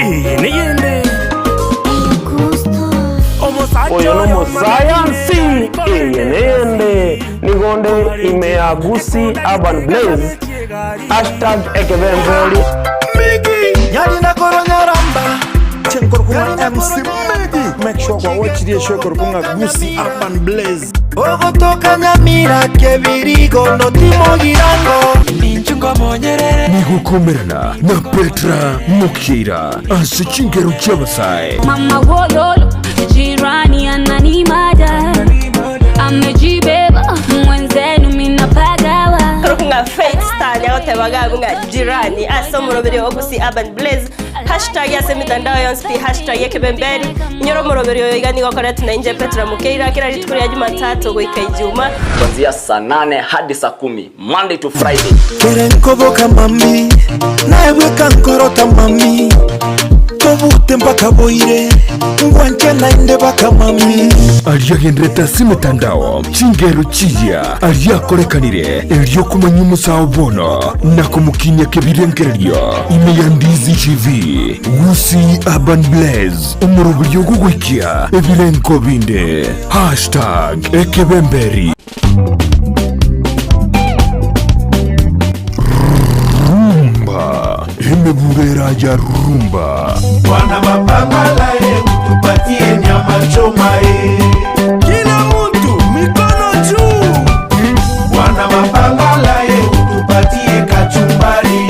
Eye neyende. Oyo nomosayansi, eye neyende. Nigo nde ime ya Gusii Urban Blaze, hashtag ekebemberi. Chenkorokwa MC Medi. Make sure kwa watch show ekorokwa Gusii Urban Blaze. Ogotoka Nyamira kebirigo notimogirango. Nigokomerana na Petra Mokeira ase chingero chi'abasae. Mama wololo, jirani ananimada, amejibeba mwenzenu minapagawa. Ng'a Faith Star niagotebaga abwo ng'a jirani ase omoroberi o Gusii Urban Blaze hashtag ase emitandao yonsi pi hashtag ekebemberi inyore omoroberi oyo iga nigo okoretwe na inche Petra Mokeira kera rituko ria Jumatatu goika Ijuma. Kuanzia saa nane hadi saa kumi Monday to Friday. Kere nkoboka mami, naye bweka nkorota mami, tobute mpaka boire, ngwanche naende baka mami. Aria agenderete ase emetandao, chingero chiya aria akorekanire, erio komanya omosao bono na komokinia kebirengererio ime ya Ndizi TV, Gusii Urban Blaze, omoroberio ogogoikia ebirengo binde. Hashtag ekebemberi. Rumba, emebura ya rumba. Bwana mapambala ye, tupatie nyama choma ye. Kila mtu mikono juu. Bwana mapambala ye, tupatie kachumbari.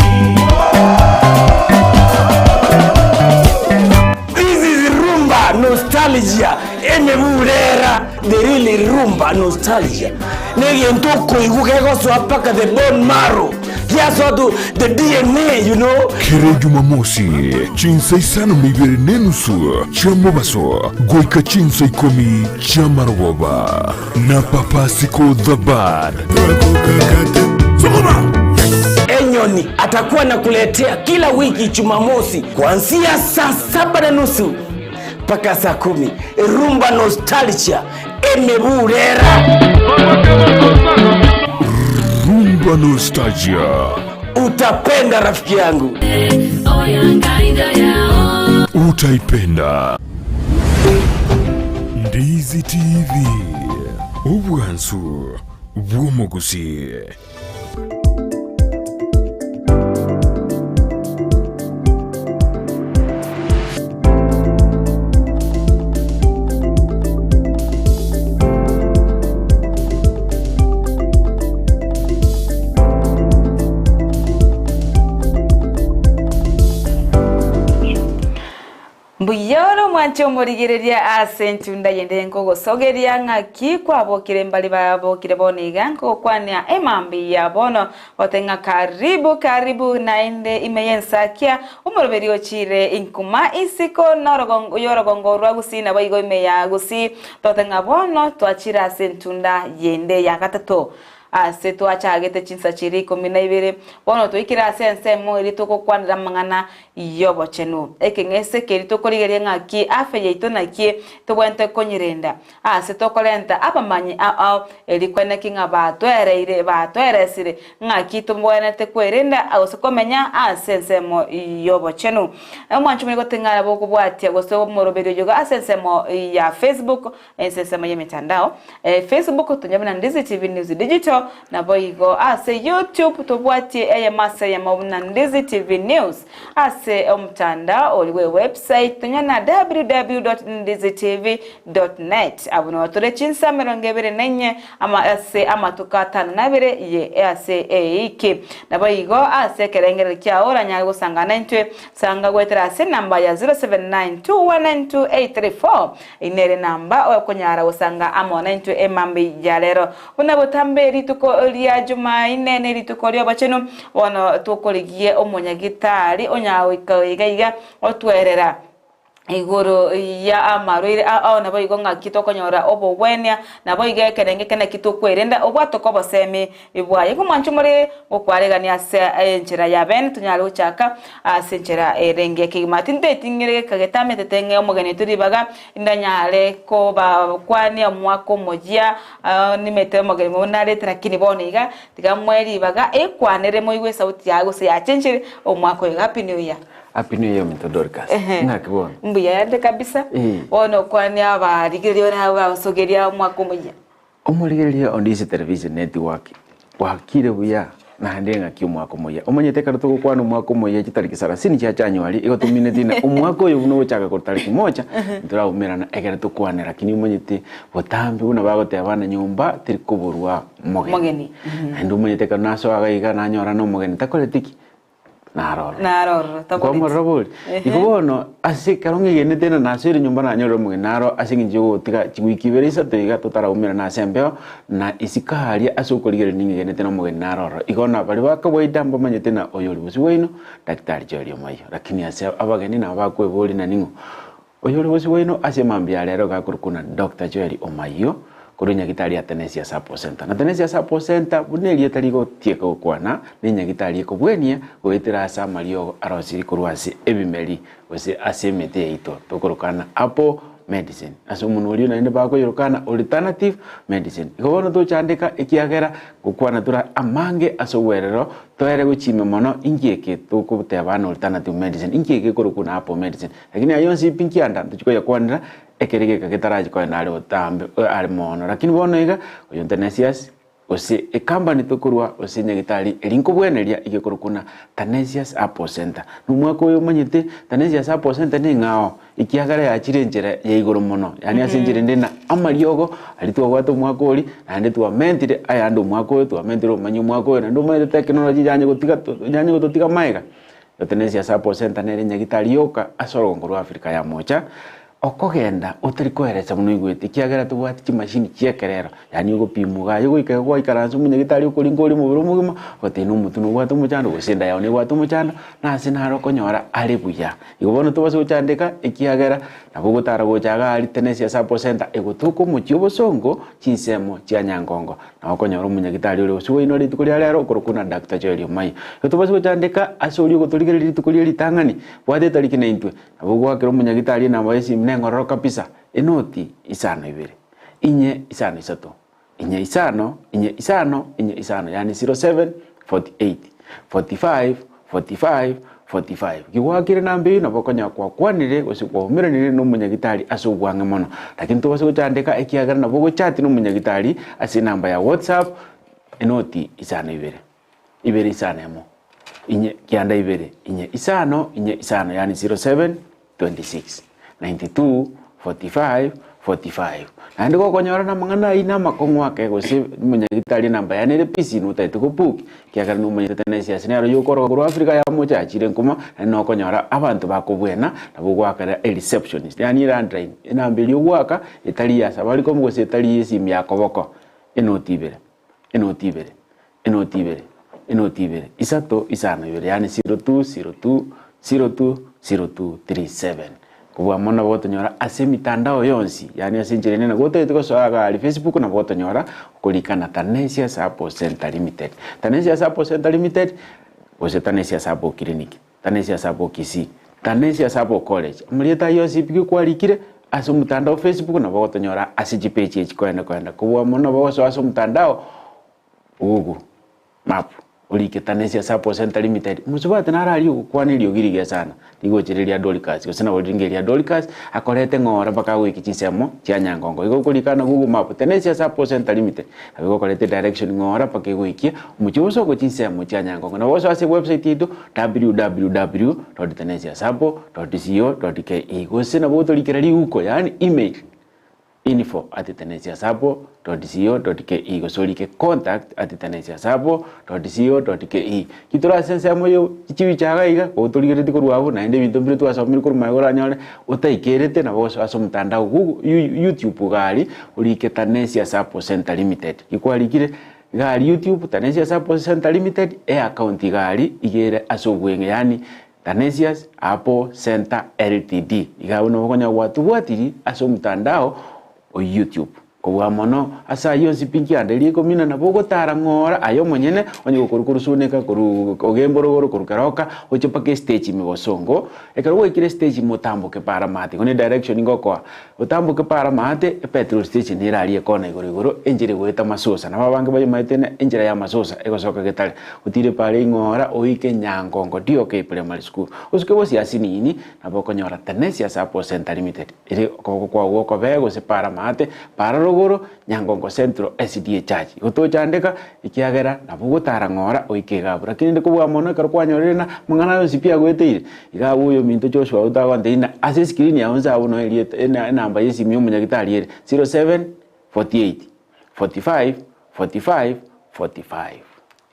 This is rumba nostalgia emeburera the real rumba nostalgia negento okoigwa kegosoa mpaka the bone marrow giasoa to the DNA you know. Kera Jumamosi, chinsa isano na ibere na enusu chia mobaso goika chinsa ikomi chia marogoba na Papa Siko the Bad. Enyoni atakuwa anakuletea kila wiki Jumamosi kuanzia saa saba na nusu mpaka saa kumi. Rumba Nostalgia emeburera. Rumba Nostalgia. Utapenda rafiki yangu. Utaipenda. Ndizi TV. Obwansu bw'omogusi. Mbuya ore omwanche omorigereria ase enchunda eyende nkogosogeria ng'aki kwabokire mbari babokire bono iga nkogokwania emambia ya bono gote ng'a karibu karibu naende ime y'ensakia omoroberi ochire inkuma isiko norogongo y'orogongo rwa Gusii naboigo ime ya Gusii tote ng'a bono twachire ase entunda yende ya gatato Ase twachagete chinsa chiria ikomi na ibere, bono twaikire ase ensemo eria togokwanera amang'ana y'obochenu. Ekeng'ese keria tokorigereria ng'aki afya yaito naki tobwenerete konyerenda. Ase tokorenta abamanyi ao erio kweneki ng'a batwereire batweresire ng'aki tobwenerete kwerenda gose komenya ase ensemo y'obochenu. Omwancho omonene goting'ana bokobwatia gose omoroberio oyogo ase ensemo ya Facebook Ase ensemo y'emetandao, Facebook tonya buna Ndizi TV News Digital, naboigo ase YouTube tobwatie eyemo ase eyemo buna Ndizi TV News. Ase omotandao oria bwe website tonya na www.ndizitv.net. Abwo noo tore chinsa emerongo ebere na inye ama ase amatuko atano na abere ye ase eiki. Naboigo ase ekerengererio kiao oranyare gosangana naintwe, sanga goetera ase enamba ya 0792192834. Eyio nere namba okonyara gosanga amo naintwe emambia ya rero. Buna botambe rituko ria Jumaine ne rituko ri'obochenu, bono tokorigie omonyagitari onyare goika iga iga otwerera igoro ya amarwaire ao naboigo ng'aki tokonyora obogwenia, naboigo ekerenge ekio naki tokwerenda obwatoka obosemi bwaye. Igo mwanche more gokwaregania ase enchera ya bene tonyare gochaka ase enchera erenge kegima. Tinteting'ire geka getamete ng'e omogeni oito ribaga ndanyare kobakwania omwaka omoyia nimete omogeni mono narete lakini bono iga tiga moe ribaga ekwanere moigwe esauti yaye gose yachenchire omwaka oyo. Happy new year. Happy New Year ominto Dorcas. Ehe. Ng'aki bono? Mbuya yande kabisa. Eh. Bono okwane abarigereria one abwo bagosogeria omwaka omoyia. Omorigereria onde ase television network bwakire buya naende ng'aki omwaka omoyia. Omanyete ekero togokwana omwaka omoyia chitariki sarasini chia January igo tomineti ng'a omwaka oyo buna ogochaka korwa tariki moja ntoraumerana ekero tokwane lakini omanyete botambe buna bagoteba nyomba teri koborwa mogeni. Mogeni. Naende omanyete ekero nasoa iga iga nanyora na omogeni takoreti ki? Naroro. Naroro, taboreti. Nkwamorora bori. Igo bono ase ekero ng'egenete ng'a nasoire nyomba nanyorire omogeni naro ase eng'encho yogotiga chiwiki ibere isato iga totaraumerana ase embeo, na isiko aria ase okorigereria ning'egenete na omogeni naro ororo. Igo na baria ba kawaida mbamanyete ng'a oyo ori bosio bwaino, Daktari Joel Omoyio. Lakini ase abageni nabo bakweboria ng'a ning'o Oyore bosio bwaino ase mambia ya rero gakorokwa na Doctor Joel Omayio korwa enyagitari ya Tenesia Support Center. Na Tenesia Support Center buna erieta rigotieka gokwana nenyagitari ekobwenia goetera ase amariogo arosirie korwa ase ebimeri gose ase emete yaito tokorokana Apple Medicine. Ase omonwa oria naende bakoyorokana Alternative Medicine. Igo bono tochandeka ekiagera gokwana tore amange ase obwerero toere gochimia mono inki eke togoteba na Alternative Medicine, inki eke gekorokwa na Apple Medicine. Lakini ayio onsi pi nkianda ntochia koyakwanera ekero egeka getarachi kogenda are botambe are mono. Lakini bono iga, oyo Tanesias, gose ecompany tokorwa gose nyagetari eri nkobweneria iga ekorokwa buna Tanesias Apple Center. Na omwaka oyo omanyete Tanesias Apple Center neng'ao, ekiagera yachire enchera ya igoro mono, yaani ase enchera ende na amariogo aria twabwate omwaka oria, naende twamentire ayande omwaka oyo, twamentire obomanyi omwaka oyo, naende omanyete technology yanye gotiga yanye gototiga magega. Euthanasia Support Centre nere nyagitari yoka ase orogongo rwa Africa ya Mocha okogenda otari koeresa buna oigwete ekiagera tobwati chimashini chi'ekerero yaani ogopimwa iga aye goika iga gwaikaransa omonyagitari okoringa oria omobere omogima ogoteba na omotwe nobwate omochando gose enda yao nebwate omochando na ase naro okonyora are buya. Igo bono tobase gochandeka ekiagera nabo ogotara gocha iga aria Tenesia Support Centre egotoka omochie obosongo chinsemo chia Nyangongo. Na okonyora omonyagitari ore bosio bwaino rituko ria rero okorokwa na Doctor Joel Omayo. Igo tobase gochandeka ase oria ogotorigereria rituko rie ritang'ani, bwate etariki naintwe. Nabo ogoakera omonyagitari enamba y'esimi neng'ororo kabisa, enoti isano ibere, inye isano isato, inye isano, inye isano, inye isano, yaani 07 48 45 45 45. Kigoakire namba eyio nabo okonyora kwakwanire gose kwaumeranire na omonyagitari ase obwang'e mono. Lakini tobase gochandeka ekiagera nabo ogochati na omonyagitari ase enamba ya WhatsApp enoti isano ibere, ibere isano emo, inye kianda ibere, inye isano, inye isano yaani 07 26 92 45 45. Naende gokonyora namang'ana ayio namakong'u ake gose omonyagitari enamba yane ere busy notagete gobook ekiagera nomanyete tenency ase nero yokoroka korwa Africa yamochachire nkoma naende nokonyora abanto bakobwena nabo ogoakera ereceptionist yaani elandline enamba eria ogoaka etari ya Safaricom gose etari ya esimu ya koboko enoti ibere enoti ibere enoti ibere enoti ibere isato isano ibere yaani 02 02 02 02 37. Kobua mono nabo gotonyora ase emitandao yonsi yaani ase enchera ende nabo otagete gosoa iga aria Facebook nabo gotonyora okorikana Tanesia Sacco Centre Limited. Tanesia Sacco Centre Limited gose Tanesia Sacco Clinic, Tanesia Sacco Kisii, Tanesia Sacco College. Amarieta ayio onsi pi kwarikire ase omotandao Facebook nabo gotonyora ase chipeji echi koenda koenda. Kobua mono nabo ogosoa ase omotandao Google Map orike Tanesia Sacco Centre Limited. Mosubati naro aria ogokwana eriogi rigiya sana, rigochera eria Dorcas, gose nabo riringa eria Dorcas, akorete ng'ora mpaka agoika chinsemo chia Nyangongo. Igo okorika na Google Map, Tanesia Sacco Centre Limited, nabo egokoreta edirection ng'ora mpaka egoikie omochie obosongo chinsemo chia Nyangongo. Nabo osoe ase ewebsite yaito www.tanesiasacco.co.ke gose nabo otorikera riuko yaani email. Info at tenesiasabo dot co dot ke gose orike contact at tenesiasabo dot co dot ke. Ki tore ase ensemo ya chibicha iga iga, nigo torigeretie korwa abwo naende ebinto mbire twasomire korwa magega oranyore otaikerete nabo ogosoa ase omotandao Google, YouTube iga aria orike Tanesia Sacco Centre Limited. Ki kwarikire iga aria YouTube Tanesia Sacco Centre Limited, eaccount iga aria iga ere ase obweng'e yaani Thanasius Apple Centre Ltd. Iga abwo nabo okonyora gwatobwatirie ase omotandao o YouTube. Kobua mono, ase ayio onsi pi nkianda eria ekomina nabo ogotara ng'ora aye omonyene, onye gokorwa korwa Suneka, korwa Ogembo rogoro, korwa Keroka, oche mpaka estage ime Bosongo. Ekero gwaikire estage ime otamboke para maate, igo ne direction ngokoa, otamboke para maate, epetrol station ere aria ekona igoro igoro, enchera egoeta Masosa. Nabo abange bayemaete ng'a enchera ya Masosa egosoka Getare. Otire para ing'ora oike Nyangongo DOK Primary School. Osuke bosio asinini, nabo okonyora Tenesia Support Centre Limited. Ere okoboko kwao gw'okobee gose para maate, para rogoro, Nyangongo Central SDA Church. Igo tochandeka, ekiagera nabo ogotara ng'ora oike iga abwo. Lakini inde kobua mono ekero kwanyorire ng'a amang'ana aya onsi pi agoeteire, iga abwo oyominto Joshua oyio tagontebia ng'a ase escreen yao inse abwo noe erieta ena enamba ya esimi ya omonyagitari ere, 07 48 45 45 45.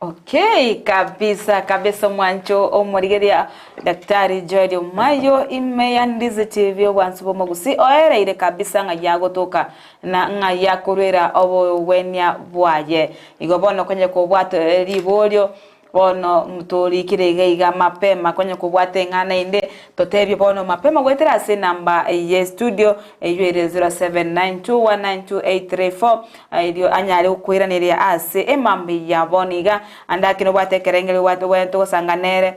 Okay kabisa kabisa omwancho omorigeria Daktari Joel Omayo ime ya Ndizi TV obwansu bw'omogusi oereire kabisa ng'a yagotoka na ng'a yakorwera obogwenia bwaye. Igo bono konye kobwata riborio bono torikire iga iga mapema konye kobwata eng'ana ende totebie bono mapema goetera ase enamba ye studio eyio ere 0792192834 Erio anyare gokoiraneria ase emambia ya bono iga, ande ake nobwate ekerengerio obwate obwenerete gosanga nere,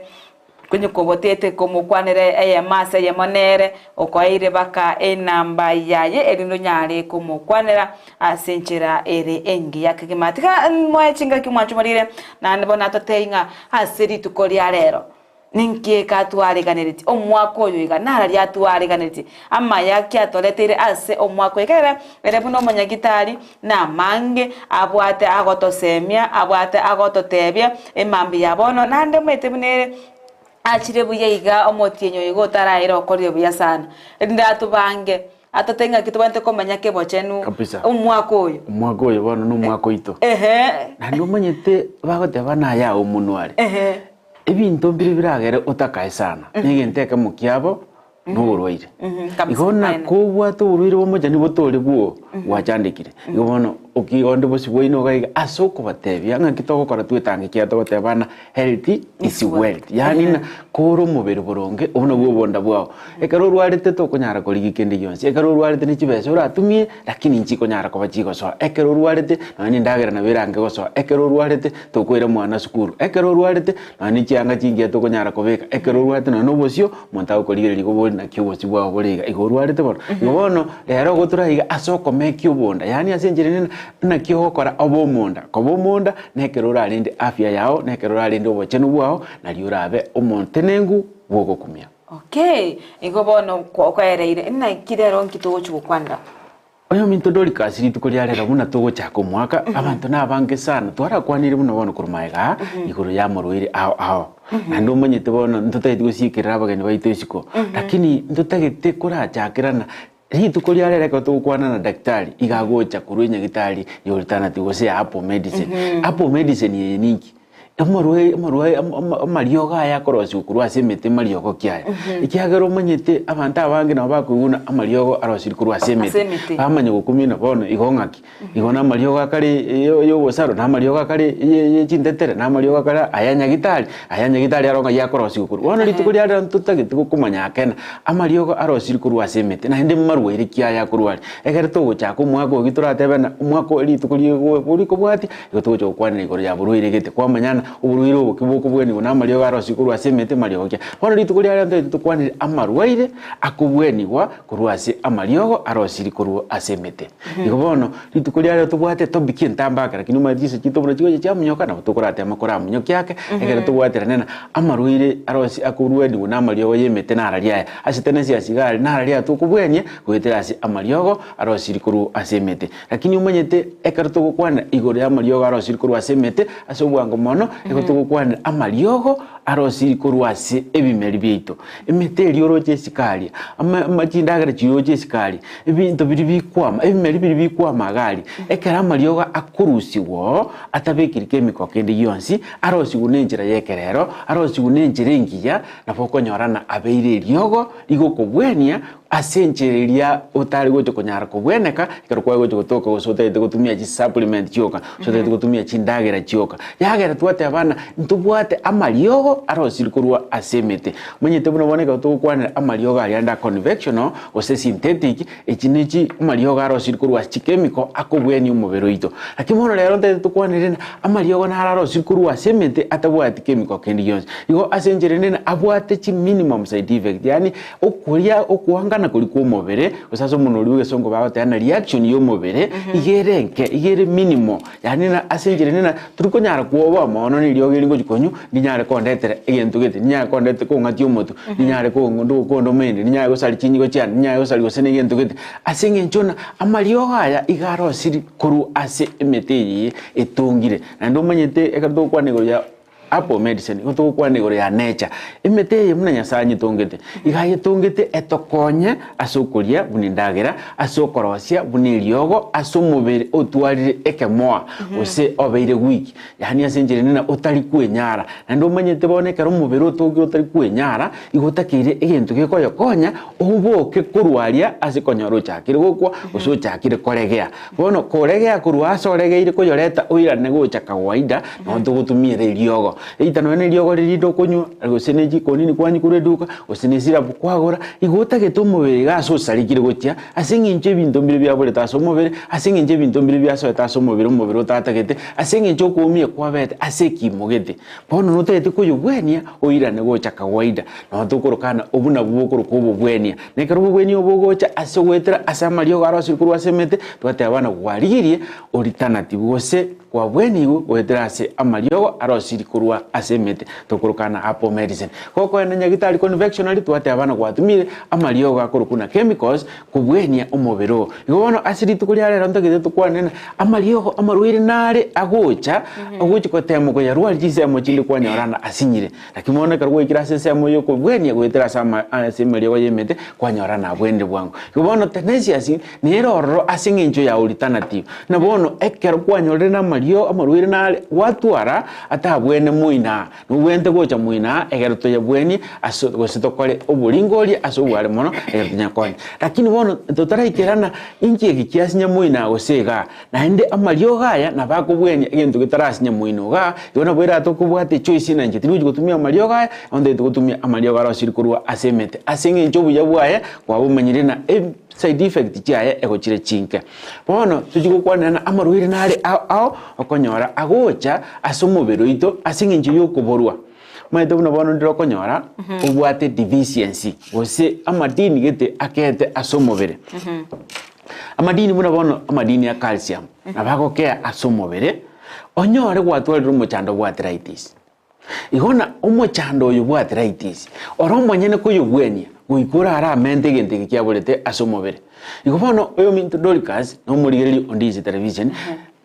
konya kobotete komokwanera eyemo ase eyemo nere, okoeire baka enamba yaye erinde onyare komokwanera ase enchera ere engiya kegima. Tiga moe chingaki mwanche morire, naende bono atotebie ng'a ase rituko ria rero. Ninki eke atwareganeretie omwaka oyo iga? Nararia atwareganeretie amaya ki atoreteire ase omwaka oyo? Ekerere ere buna omonyagitari namange abwate agotosemia, abwate agototebia emambia ya bono, naende omanyete buna ere achire buya iga omotienyi oyo iga otaraira okorire buya sana, erinde atobange atotebi ng'aki tobwenerete komenya kebochenu Kabisa. omwaka oyo. Omwaka oyo bono na omwaka oito. Ehe. Naende omanyete bagoteba naye aye omonwe are. Ehe. Ebinto mbire biragere otakae sana, na egento ekemo kiabo noborwaire. Kabisa, Igo maene. nakobwate oborwaire bw'omochani botore bwo gwachandekire. Igo bono okigonde bosio bwaino iga iga ase okobatebia ng'aki togokora twetange ekiagera togoteba ng'a health is wealth. Yaani ng'a kore omobere boronge obwo nabwo obonda bwao. Ekero orwarete tokonyara korigia kende gionsi, ekero orwarete ne chibesa oratumie lakini nchikonyara koba chigosoa, ekero orwarete nonya na endagera nabo erange gosoa, ekero orwarete tokoira mwana sukuru, ekero orwarete nonya ne chianga chingiya tokonyara kobeka, ekero orwarete nonya na obosio omonto agokorigereria igo bori naki obosio bwao bore iga, igo orwarete bono. Igo bono rero ogotura iga ase okomekia obonda, yaani ase enchera ende naki ogokora obe omonda, koba omonda na ekero orarende afya yao, na ekero orarende obochenu bwao, nario orabe omontenengu bwogokumia. Okay, igo bono kwaereire, naki rero nki togochia gokwanera? Oyominto Doricas rituko ria rero buna togochaka omwaka, abanto nabange sana twarakwanire buna bono korwa magega aa igoro y'amorwaire ao ao. Naende omanyete bono ntotagete gosiekerera abageni baito isiko, lakini ntotagete korachakerana rituko ria rero ekero togokwana na daktari iga agocha korwa enyagitari ya alternative gose ya herbal medicine. Herbal medicine eye ninki? Omorwaire omorwaire amariogo aya akorosiwa korwa ase emete mariogo ki aya? Ekiagera omanyete abanto abange nabo bakoigwa buna amariogo arosirie korwa ase Ase emete, emete. bamanya gokumia ng'a bono igo ng'aki, igo na amariogo akare ya obosaro, na amariogo akare ye chintetere, na amariogo akare aya nyagitari, aya nyagitari aro ng'ai akorosiwa korwa. Bono rituko riarero ntotagete gokomanya akena, amariogo arosirie korwa ase emete, naende marwaire ki aya akorwa aria. Ekero togochaka omwaka oyio toratebe ng'a omwaka oyo rituko rikobwatia. Igo togocha gokwanera igoro ya borwaire gete, kwamanya ng'a oborwaire obo ki bokobwenigwa na amariogo arosie korwa ase emete mariogo ki. Bono rituko ria rero ntoete tokwanere amarwaire akobwenigwa korwa ase amariogo arosirie korwa ase emete. Igo bono rituko ria rero tobwate etopic entambe ake lakini omanyete chinsa chiaito buna chigocha chiamonyoka nabo tokoratema koramonyokia ake ekero tobwaterane na amarwaire arosie akorwenigwa na amariogo ya emete nararia aya. Ase tenency ya sigari nararia aya tokobwenia goetera ase amariogo arosirie korwa ase emete. Lakini omanyete ekero togokwana igoro y'amariogo arosirie korwa ase emete ase obwango mono, nigo togokwanera amariogo arosirie korwa ase ebimeri biaito. Emete eria oroche esiko aria, ama ama chindagera chiria oroche esiko aria, ebinto biria bikwama, ebimeri biria bikwama iga aria, ekero amariogo akorusigwa oo, atabekiri chemical kende gionsi, arosigwe na enchera ya ekerero, arosigwe na enchera engiya, nabo okonyora ng'a abeire eriogo rigokobwenia. Ase enchera eria otare gocha konyara kobweneka, ekero kwaye gocha gotoka gose otagete gotumia chisupplement chioka, gose otagete gotumia chindagera chioka. Yagera twateba ng'a ntobwate amariogo arosire korwa ase emete. Omanyete buna bono ekero togokwanera amariogo aria ande a convectional gose synthetic, echi nechi amariogo arosire korwa ase chichemical akobwenia omobere oito. Lakini bono rero ntagete tokwanere ng'a amariogo naro arosire korwa ase emete atabwati chemical kende gionsi. Igo ase enchera ende ng'a abwate chiminimum side effect yaani Okoria okoangana koria kw'omobere, gose ase omonwa oria bw'egesongo bagoteba ng'a reaction y'omobere, iga ere enke, iga ere minimal, yaani ng'a ase enchera ende ng'a tori konyara kwoboa mono na eriogi eri ngochia konywa, ndinyare kondetera egento gete, ndinyare kondete kong'atia omotwe, ndinyare ko kondoma ende, ndinyare gosaria chinyigo chiane, ndinyare gosaria gose na egento gete. Ase eng'encho ng'a amariogo aya iga arosiri korwa ase emete eye etongire. Naende omanyete ekero togokwana igoro ya Apple medicine, igo togokwana igoro ya nature. Emete eye buna Nyasae anyetongete, iga ayetongete etokonye ase okoria buna endagera, ase okorosia buna eriogo, ase omobere otwarire ekemoa gose obeire weak, yaani ase enchera ende na otari kwenyara. Naende omanyete bono ekero omobere otongire otari kwenyara, igo otakeire egento gekoyokonya oboke korwa aria ase konyora ochakire gokwa gose ochakire koregea. Bono koregea korwa aase oregeire koyoreta oirane gocha kawaida, nabo togotumia eriogo. Either nonya na eriogo riria rinde okonywa, gose ne chikonini kwanywa korwa eduka, gose ne esirabu kwagora, igo otagete omobere iga ase osarekire gochia, ase eng'encho ebinto mbire biaborete ase omobere, ase eng'encho ebinto mbire biasoete ase omobere omobere otatagete, ase eng'encho okoumia kwabete ase ekimo gete. Bono notagete koyobwania oirane gocha kawaida, nabo tokorokana obwo nabwo bokorokwa obobwania. Na ekero obobweni obo bogocha ase ogoetera ase amariogo arosire korwa ase emete, twateba bana gwarigirie oritanati gose kwabwenigwe goetera ase amariogo arosiri korwa ase emete, tokorokana apple medicine. Gokoenda nyagitari convectionally, twateba bana gwatumire amariogo akorokwa na chemicals kobwenia omobere oo. Igo bono ase rituko ria rero ntagete tokwane ng'a amariogo amarwaire nare agocha, ogochi gotema koyarwaria chinsemo chinde kwanyora ng'a asinyire. Naki bono ekero gwaikire ase ensemo y'okobwenia goetera ase ama ase emeriogo y'emete, kwanyora nabwenire bwango. Igo bono tenacious nere ororo ase eng'encho ya alternative. Na bono ekero kwanyorire namario amarwaire nare gwatwara atabwene moino aa, nobwenerete gocha moino aa ekero toyabwanie ase gose tokore oboringoria ase obware mono ekero tonya konya. Lakini bono totaraikerana inki eke kiasinya moino aa gose igaa. Naende amariogo aya nabo akobwenia egento getarasinya moino igaa, igo nabo erate okobwata echoice na inche tirigochi gotumia amariogo aya, onde tigotumia amariogo arosirie korwa ase emete. Ase eng'encho obuya bwaye kwabomanyire na side effect chiaye egochire chinke. Bono tochia gokwanera na amarwaire nare ao ao okonyora agocha ase omobere oito ase eng'encho ya okoborwa. Omanyete buna bono ndire okonyora obwate deficiency gose amadini gete akete ase omobere. Amadini buna bono amadini a calcium nabo agokea ase omobere, onyore gwatwarire omochando bwa arthritis. Igo na omochando oyo bwa arthritis, ore omonyene koyobwenia goika orare amente egento eke kiaborete ase omobere. Igo bono oyominto Dorcas na omorigereria o Ndizi Television,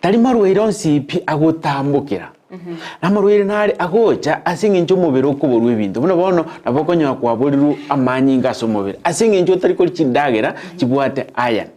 tari marwaire onsi pi agotambokera. Namarwaire nare agocha ase eng'encho omobere okoborwa ebinto. Buna bono nabo okonyora kwaborirwe amanyinga ase omobere ase eng'encho otari koria chindagera chibwate iron.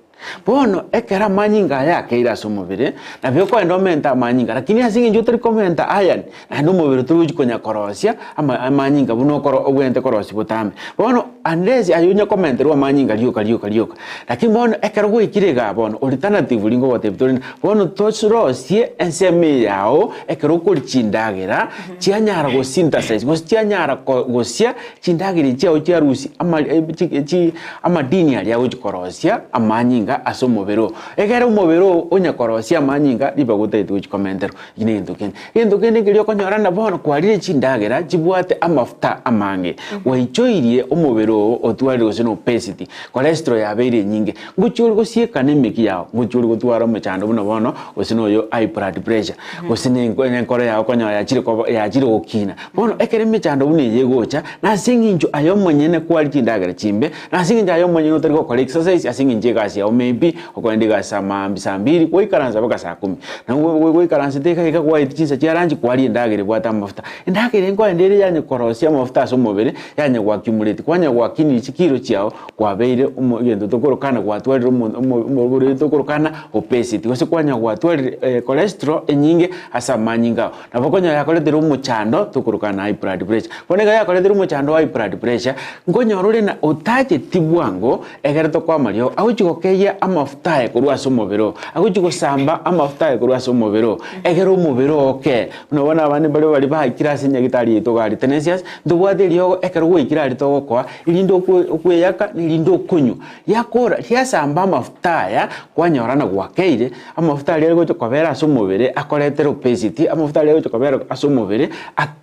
Bono ekero amanyinga aya akeire ase omobere, nabo okoenda omente amanyinga lakini ase eng'encho otari komenta iron, naende omobere tori gochi konya korosia ama amanyinga buna okoro obwenerete korosia botambe. Bono unless aye onya komenterwa amanyinga rioka rioka rioka. Lakini bono ekero gwaikire igaa bono, alternatively nkogotebia tore ng'a bono torosie ensemo eye yao ekero okoria chindagera, chianyara go synthesize gose chianyara ko gosia chindagera echi chiago chiarusia ama chi chi amadini aria agochi korosia amanyinga ase omobere oo. Ekere omobere oo onya korosia amanyinga ribaga otagete gochi komenterwa, ekio na egento kende. Egento kende nkeria okonyora ng'a bono kwarire chindagera chibwate amafuta amange, gwaichoirie omobere oo otwarire gose na obesity, cholesterol yabeire enyinge, ngochia ore gosiekana emeki yao, ngochia ore gotwara omochando buna bono gose na oyo high blood pressure, gose na enko na enkoro yao okonyora yachire koba yachire gokina. Bono ekero emechando buna eye egocha, na ase eng'encho aye omonyene kwaria chindagera chimbe, na ase eng'encho aye omonyene otari gokora exercise ase eng'encho egasi yao. maybe okoenda egasi saa maambia saa mbiri, gwaikaransa mpaka saa kumi. Na gwaikaransete iga iga gwaetia chinsa chia lunch kwaria endagera ebwate amafuta. Endagera enkoenda ere yanye korosia amafuta ase omobere, yanya go accumulate, kwanya gwakiniri chikiro chiao, kwabeire omo egento tokorokana gwatwarire omo omo oborwaire tokorokana obesity, gose kwanya gwatwarire cholesterol enyinge ase amanyinga ao. Nabo okonyora yakoretire omochando tokorokana high blood pressure. Bono ekero yakoretire omochando wa high blood pressure, nkonyora ore na otacheti bwango ekero tokoa amariogo, agochi gokeyia amafuta aye korwa ase omobere oo, agochi gosamba amafuta aye korwa ase omobere oo, ekero omobere oo okee. Buna bono abande mbare baria baikire ase nyagetari yaito iga aria Tenesius, ntobwate eriogo ekero gwaikire aria togokoa, erinde okwe okweyaka na erinde okonywa. Riakora riasamba amafuta aya, kwanyora na gwakeire, Amafuta aria agocha kobera ase omobere akoretere obesity, amafuta aria agocha kobera ase omobere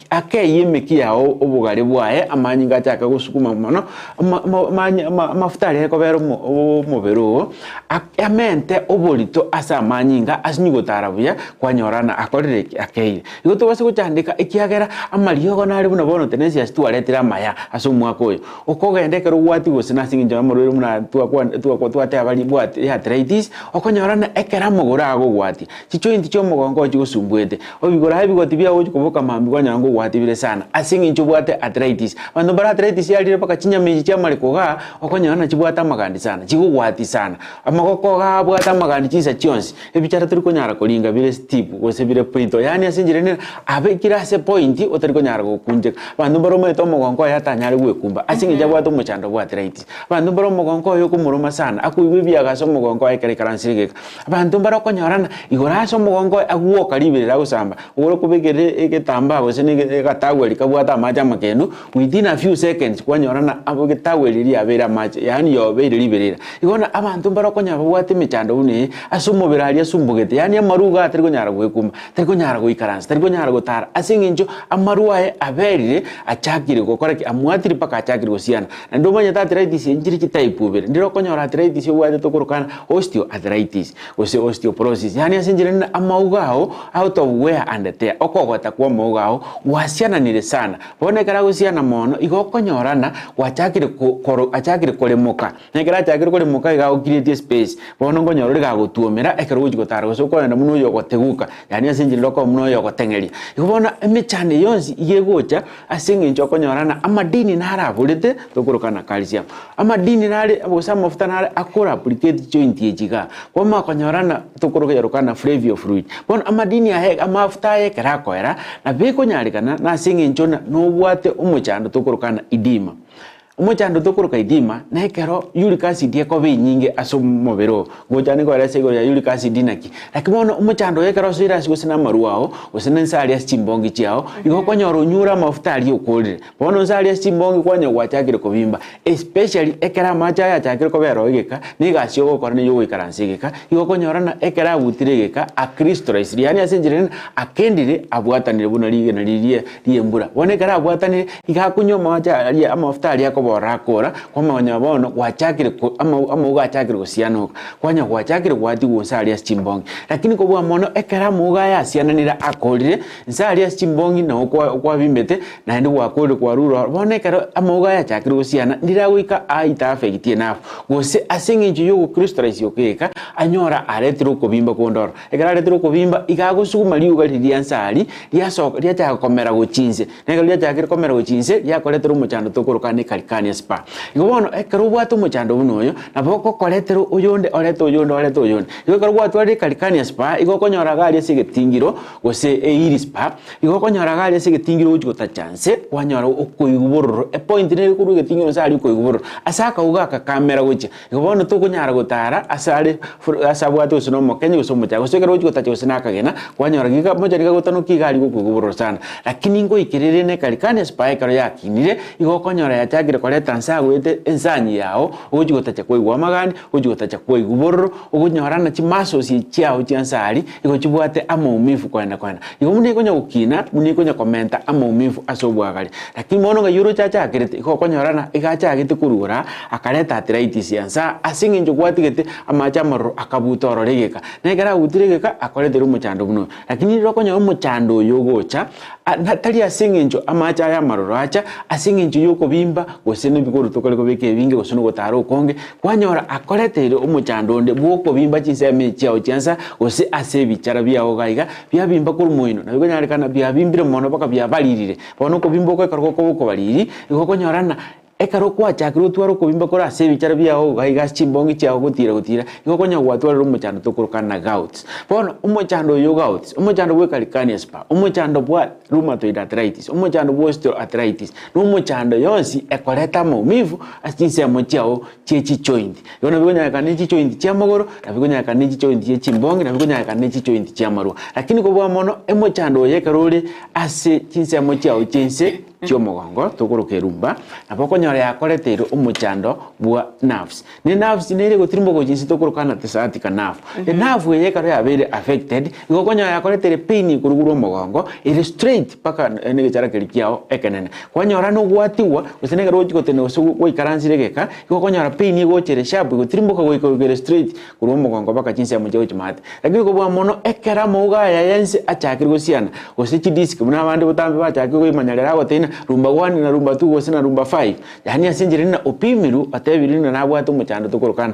akeyie emeki yao obogare bwaye, amanyinga achake gosukuma mono, amafuta aria akobera omobere oo, amente oborito ase amanyinga asinye gotara buya, kwanyora ng'a akorire ki? Akeire. Igo tobase gochandeka ekiagera amariogo nare buna bono Tenesius twaretire amaya ase omwaka oyo. Okogenda ekero gwatigwa gose nase eng'encho y'amarwaire buna twateba ribwati arthritis, Okonyora ng'a ekero amagoro agogwatia, chijoint chi'omogongo oo chigosumbuete, obigoro aye ebigoti biao gochia koboka mambia kwanyora ngogwatia bire sana ase eng'encho obwate arthritis. Abanto mbare arthritis yarire mpaka chinyama echi chiamareko igaa, okonyora ng'a chibwate amagandi sana, chigogwatia sana. Amagoko igaa abwate amagandi chinsa chionsi, ebichara tori konyara koringa bire stiff gose bire brittle, yaani ase enchera ende abekire ase epoint otari konyara gokuncheka. Abanto mbare omanyete omogongo oye atanyare gwekumba ase eng'encho abwate omochando bwa arthritis. Abanto mbare omogonko oye okomoroma sana, akoigwa ebiaga ase omogonko oye ekero aikaransire egeka. Abanto mbare okonyorana igoro ase omogonko oye agwoka riberera agosamba, ogoro okobekerera egetambaa gose na egatagweri kabwate amache amakendu, within a few seconds kwanyorana abo egetagweri riabeire amache yaani yobeire riberera. Igo bono abanto mbare okonyora babwate emechando buna eye, ase omobere aria asumbogete, yaani amaru igaa tari konyara goekumba, tari konyara goikaransa, tari konyara gotara ase eng'encho amaru aye aberire achakire gokora ki? Amwatire mpaka achakire gosiana. Naende omanyete arthritis eye nchire chitype ibere, ndire okonyora arthritis obwate tokorokana osteoarthritis gose osteoporosis, yaani ase enchera nene amauga ao out of wear and tear, okogota kwa amauga ao gwasiananire sana. Bono ekero agosiana mono igo okonyorana gwachakire ko koro achakire koremoka, na ekero achakire koremoka iga agocreate espace, bono nkonyora ore gagotwomera ekero ogochi gotara gose okogenda buna oyo ogoteguka, yaani ase enchera ere okoba buna oyo ogoteng'eria. Igo bono emechando eye yonsi iga egocha. Ase engencho okonyora ng'a amadini naro aborete tokoroka na calcium. Amadini nare gose amafuta nare akora applicate joint echi igaa. Kwamanya konyora ng'a tokoroka yaroka na flavio fluid. Bono amadini aya amafuta aya ekero akoera, nabo ekonyarekana nase eng'encho ng'a nobwate omochando tokoroka ng'a edema. Omochando tokoroka edema, na ekero uric acid ekoba enyinge ase omobere oo, ngocha nikoeresa igoro ya uric acid naki. Lakini bono omochando oyo ekero osoire ase gose na amarwa ao, gose na inse aria ase chimbongi chiao, igo okonyora onyure amafuta aria okorire. Bono inse aria ase chimbongi kwanyora gwachakire kobimba, especially ekero amache aya achakire kobera oo egeka, na egasi ogokora neywo ogoikaransa egeka, igo okonyora ng'a ekero abutire egeka, acristalized, yaani ase enchera ende akendire abwatanire buna rigena riria ri'embura. Bono ekero abwatanire, iga akonywa amache aria amafuta aria akoborora akora, kwamanya bono gwachakire ko ama amauga achakire gosianoka, kwanya gwachakire gwatigwa inse aria ase chimbongi. Lakini kobua mono ekero amauga aya asiananire akorire, inse aria ase chimbongi nabo kwa kwabimbete, naende gwakorire kwarure ororo. Bono ekero amauga aya achakire gosiana, ndire agoika aita affect enough, gose ase eng'encho ya ogocrystalise okegeka, anyora aretire okobimba konde ororo. Ekero aretire okobimba, iga agosuguma riuga riria nse aria, riasoka riachaka komera gochia inse. Na ekero riachakire komera gochia inse, riakoretera omochando tokoroka ne calcaneus spur. Igo bono, ekero obwate omochando buna oyo, nabo ogokoretera oyonde orete oyonde orete oyonde. Igo ekero gwatwarire calcaneus spur, igo okonyora iga aria ase egetingiro, gose eheel spur, igo okonyora iga aria ase egetingiro ogochia gotacha nse, kwanyora okoigwa bororo, epoint nere korwa egetingiro nse aria okoigwa bororo. Ase akauga aka kamera gochia. Igo bono tokonyara gotara ase are ase abwate gose na omokenye gose omochake, gose ekero ogochia gotacha gose na akagena, kwanyora giga mochari gagotanokia iga aria gokoigwa bororo sana. Lakini ngoikerere ne calcaneus spur ekero yakinire, igo okonyora yachakire koreta nse agoete ensanyi yao, ogochia gotacha kwaigwa amagani, ogochia gotacha kwaigwa bororo, okonyora ng'a chimuscles echi chiao chia nse aria, igo chibwate amaumivu koenda koenda. Igo buna ekonya gokina, buna ekonya komenta amaumivu ase obwagare. Lakini bono ng'ai oroche achakerete, igo okonyora ng'a iga achagete korwa akareta arthritis ya nsa ase eng'encho gwatigete amache amaroro akabuta ororo egeka. Na ekero abutire egeka, akoretere omochando buna oyo. Lakini riria okonyora omochando oyo ogocha, tari ase eng'encho amache aya amaroro acha, ase eng'encho ya okobimba. gose na ebikoroto okare kobeka ebinge gose na ogotara okonge, kwanyora akoreteire omochando onde bw'okobimba chinsemo echi chiao chiansa gose ase ebichara biao iga iga, biabimba korwa moino, nabo ekonyarekana biabimbire mono mpaka biabaririre. Bono okobimba oko ekero gokoba okobariri, igo okonyora ng'a ekero kwachakire gotwara okobimba kore ase ebichara biao iga iga ase chimbongi chiao gotira gotira, igo okonyora gwatwarire omochando tokorokana na gout. Bono omochando oyo o gout, omochando bwa ecalcaneus spur, omochando bwa rheumatoid arthritis, omochando bwa osteoarthritis, na omochando yonsi ekoreta amaumivu ase chinsemo chiao chie chijoint. Igo nabo ekonyarekana ne chijoint chi'amagoro, nabo ekonyarekana ne chijoint chie chimbongi, nabo ekonyarekana ne chijoint chi'amarwa. Lakini kobua mono, emochando oyo ekero ore ase chinsemo chiao chi'ense chi'omogongo, tokoroka erumba, nabo okonyora yakoreteire omochando bwa nerves. Ne nerves nere egotirimboka gochia inse tokoroka ng'a sciatica nerve. Enerve eye ekero yabeire affected, igo okonyora yakoreteire pain ekorwa omogongo, ere straight mpaka negechara keria kiao ekenene. Kwanyora nogwatigwa, gose nekero ogochia gotenena gose gwaikaransire egeka, igo okonyora pain egocha ere sharp egotirimboka goika goika ere straight korwa omogongo mpaka chinsemo chia gochia maate. Lakini kobua mono ekero amauga aya yensi achakire gosiana, gose chidisk buna abande botambe bachakire koimanya rero agoteba ng'a rumba one na rumba two gose na rumba five, yaani ase enchera ng'a opimirwe otebirie ng'a nabwate omochando tokorokana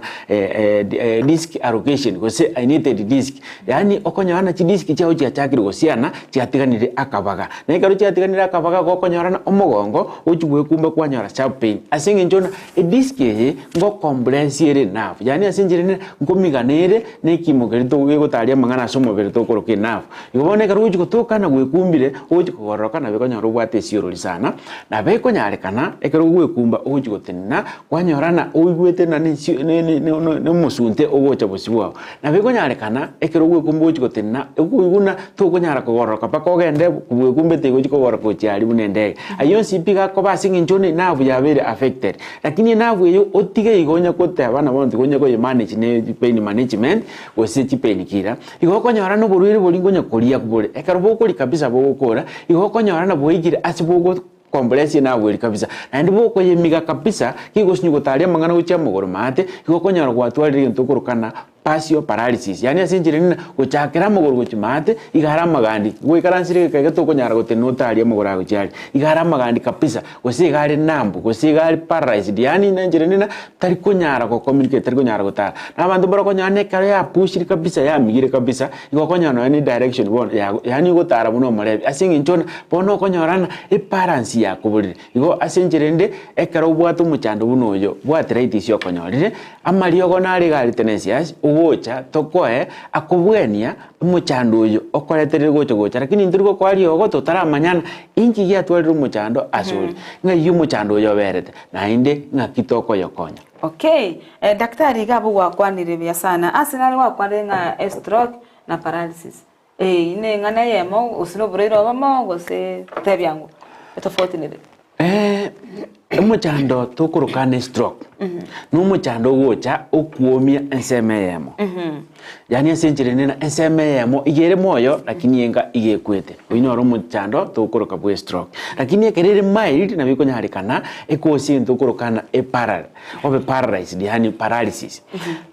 disc allocation gose herniated disc, yaani okonyora ng'a chidisk chiago chiachakire gosiana chiatiganire akabaga. Na ekero chiatiganire akabaga gokonyora ng'a omogongo ogochia goekumba kwanyora sharp pain ase eng'encho ng'a edisk eye ngocompress ere nerve, yaani ase enchera ende nkomigana ere na ekimo keria gegotaria amang'ana ase omobere tokoroka enerve. Igo bono ekero ogochia gotoka na gwekumbire, ogochia kogororoka nabo ekonyora obwate esiorori sana, nabo ekonyarekana ekero ogwekumba ogochia gotenena kwanyora ng'a oigwete ng'a nesio ne ne ne omosunte ogocha bosio bwao. Nabo ekonyarekana ekero ogwekumba ogochia gotenena, okoigwa buna tokonyara kogororoka mpaka ogende bwekumbete igo ochie kogororoka gochia aria buna endege. Ayio onsi pi gakoba ase eng'encho onde nerve yabeire affected. Lakini enerve eyio otige igo onye koteba na bono tiga onye koyemanage ne pain management gose chipain killer, igo okonyora na oborwaire boria nkonya koria bore. Ekero bokoria kabisa bogokora, igo okonyora na bwaikire ase bogo compress enerve eria kabisa. Naende bokoyemiga kabisa, kegosinywa gotaria amang'ana gochia amagoro maate, igo okonyora gwatwarire egento okorokana partial paralysis, yaani ase enchera ende gochakera amagoro gochia maate, iga are amagandi, goikaransire egeka eke tokonyara gotenena otarie amagoro aye gochia aria, iga are amagandi kabisa, gose iga are numb, gose iga are paralyzed, yaani na enchera ende tari konyara go communicate, tari konyara gotara. Na abanto mbaro okonyora na ekero yapushire kabisa yamigire kabisa, igo okonyora nonya na edirection bono yago yaani ogotara buna omorebi ase eng'encho buna bono okonyora ng'a ebalance yakoborire. Igo ase enchera ende, ekero obwate omochando buna oyo bw'arthritis okonyorire, amariogo nare iga arite nensiasi, ogocha tokoe akobwenia omochando oyo okoreterire gocha gocha, lakini intwe rigokoa riogo totaramanyana inki giatwarire omochando asore, ng'ai omochando oyo oberete, naende ng'aki tokoyokonya. Okay, daktari iga abwo gwakwanire buya sana, ase nare gwakwanire ng'a estroke na paralysis. Eyio neng'ana eyemo, gose noborwaire obomo, gose tebia ng'o etofauti nere. Omochando tokoroka ne stroke, na omochando ogocha okwomia ensemo eyemo. Yaani ase enchera ende na ensemo eyemo iga ere moyo lakini enga iga ekwete. Oyio noro omochando tokoroka bwa estroke. Lakini ekero ere mild nabo ekonyarekana ekosie egento okoroka ng'a eparal obe paralyzed yaani paralysis.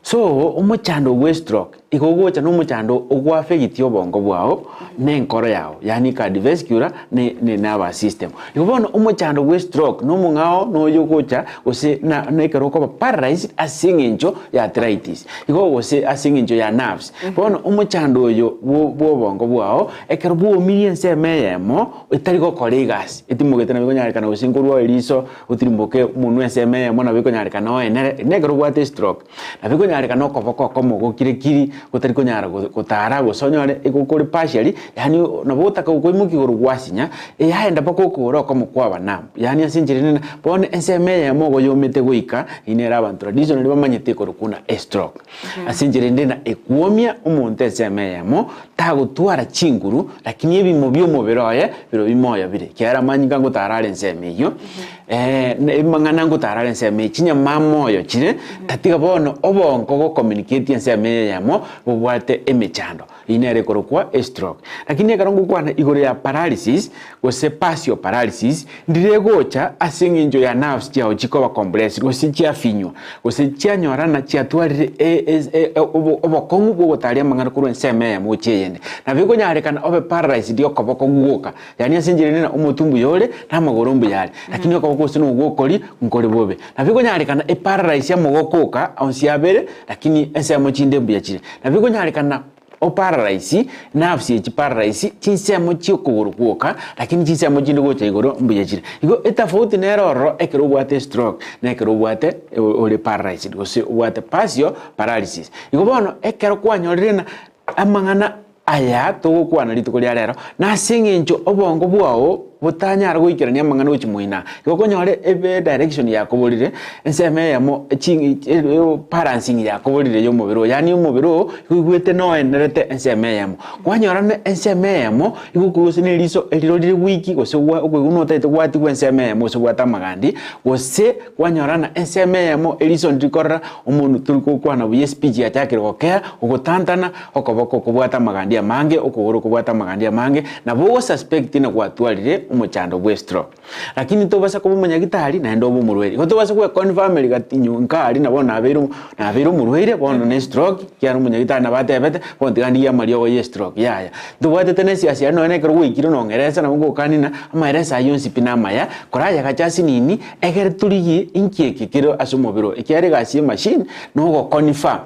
So omochando bwa estroke. Igo ogocha nomochando ogoafegiti obongo bwao na enkoro yao, yaani cardiovascular ne ne nervous system. Igo bono omochando bwe stroke nomong'ao noyo ogocha gose na na ekero okoba paralyzed ase eng'encho ya arthritis, igo gose ase eng'encho ya nerves. Bono omochando oyo bwo bwa obongo bwao, ekero bwomirie ensemo eyemo etari gokora egasi, etimogete nabo ekonyarekana gose nkorwa eriso otirimboke monwe ensemo eyemo nabo ekonyarekana oenere, nekero obwate estroke. Nabo ekonyarekana okoboko okomo gokire kiri, gotari konyara gotara gose onyore igo kore partially, yaani nabo ogotaka gokoimokia igoro gwasinya, yaenda mpaka okogoro okomo kwaba numb. Yaani ase enchera ende bono ensemo eyemo igo yomete goika, eyio nere abanto traditionally bamanyete ekorokwa buna estroke. Ase enchera ende na ekwomia omonto ensemo eyemo, tagotwara chinguru, lakini ebimo bia omobere oye birobio moyo bire, ekiagera amanyinga ngotara are ensemo eyio. Amang'ana ngotara are ensemo eye, chinyama moyo chire, tatiga bono obongo gocommunicate ensemo eye eyemo, bobwate emechando. Eyio nere ekorokwa estroke. Lakini ekero ngokwana igoro ya paralysis gose partial paralysis, ndire egocha ase eng'encho ya nerves chiao chikoba compressed gose chiafinywa gose chianyorana chiatwarire obokong'u bw'ogotaria amang'ana korwa ensemo eyemo gochia eyende. Nabo ekonyarekana obe paralyzed okoboko gwoka, yaani ase enchera ere ng'a omotwe mbuya ore na amagoro mbuya are, lakini okoboko gose nogwo okori nkore bobe. Nabo ekonyarekana eparalyze amagoko oka onsi abere lakini ensemo chinde mbuya chire. Nabo ekonyarekana oparalyze nerves echi paralyze chinsemo chia okogoro gwoka lakini chinsemo chinde gocha igoro mbuya chire. Igo etafauti nere ororo ekero obwate estroke na ekero obwate ore paralyzed gose obwate partial paralysis. Igo bono ekero kwanyorire ng'a amang'ana Aya togokwana rituko ria rero, nase engencho obongo bwao botanyara goikerania amang'ana gochia moina. Igo okonyora ebe direction yakoborire, ensemo eyemo balancing yakoborire ya omobere oo, yaani omobere oo igo oigwete noenerete ensemo eyemo. Kwanyora ng'a ensemo eyemo igo okoigwa gose na eriso eriro rire weak gose okoigwa notagete gwatigwa ensemo eyemo gose obwate amagandi, gose kwanyora ng'a ensemo eyemo eriso ndiri korora omonwe tori gokwana buya espeech yachakire gokea, ogotantana. Okoboko kobwate amagandi amange, okogoro kobwate amagandi amange, nabo ogosuspect na gwatwarire omochando bwe stroke. Lakini tobasa koba omonyagitari naende obe omorwaire. Igo tobasa gweconfirmeri gati nyo nka aria nabo nabeire nabeire omorwaire bono ne stroke, ekiagera omonyagitari nabo atebete, bono tiga ndigie amariogo ye stroke, yaya. Ntobwatete na esiasi aria nonye ekero gwaikire nong'eresa nabo ngokani ng'a amaeresa ayio onsi pi namaya, korayagache ase nini, egere torigie inki eke kere ase omobere oo, ekiagera egasi ye emachine, nogoconfirm.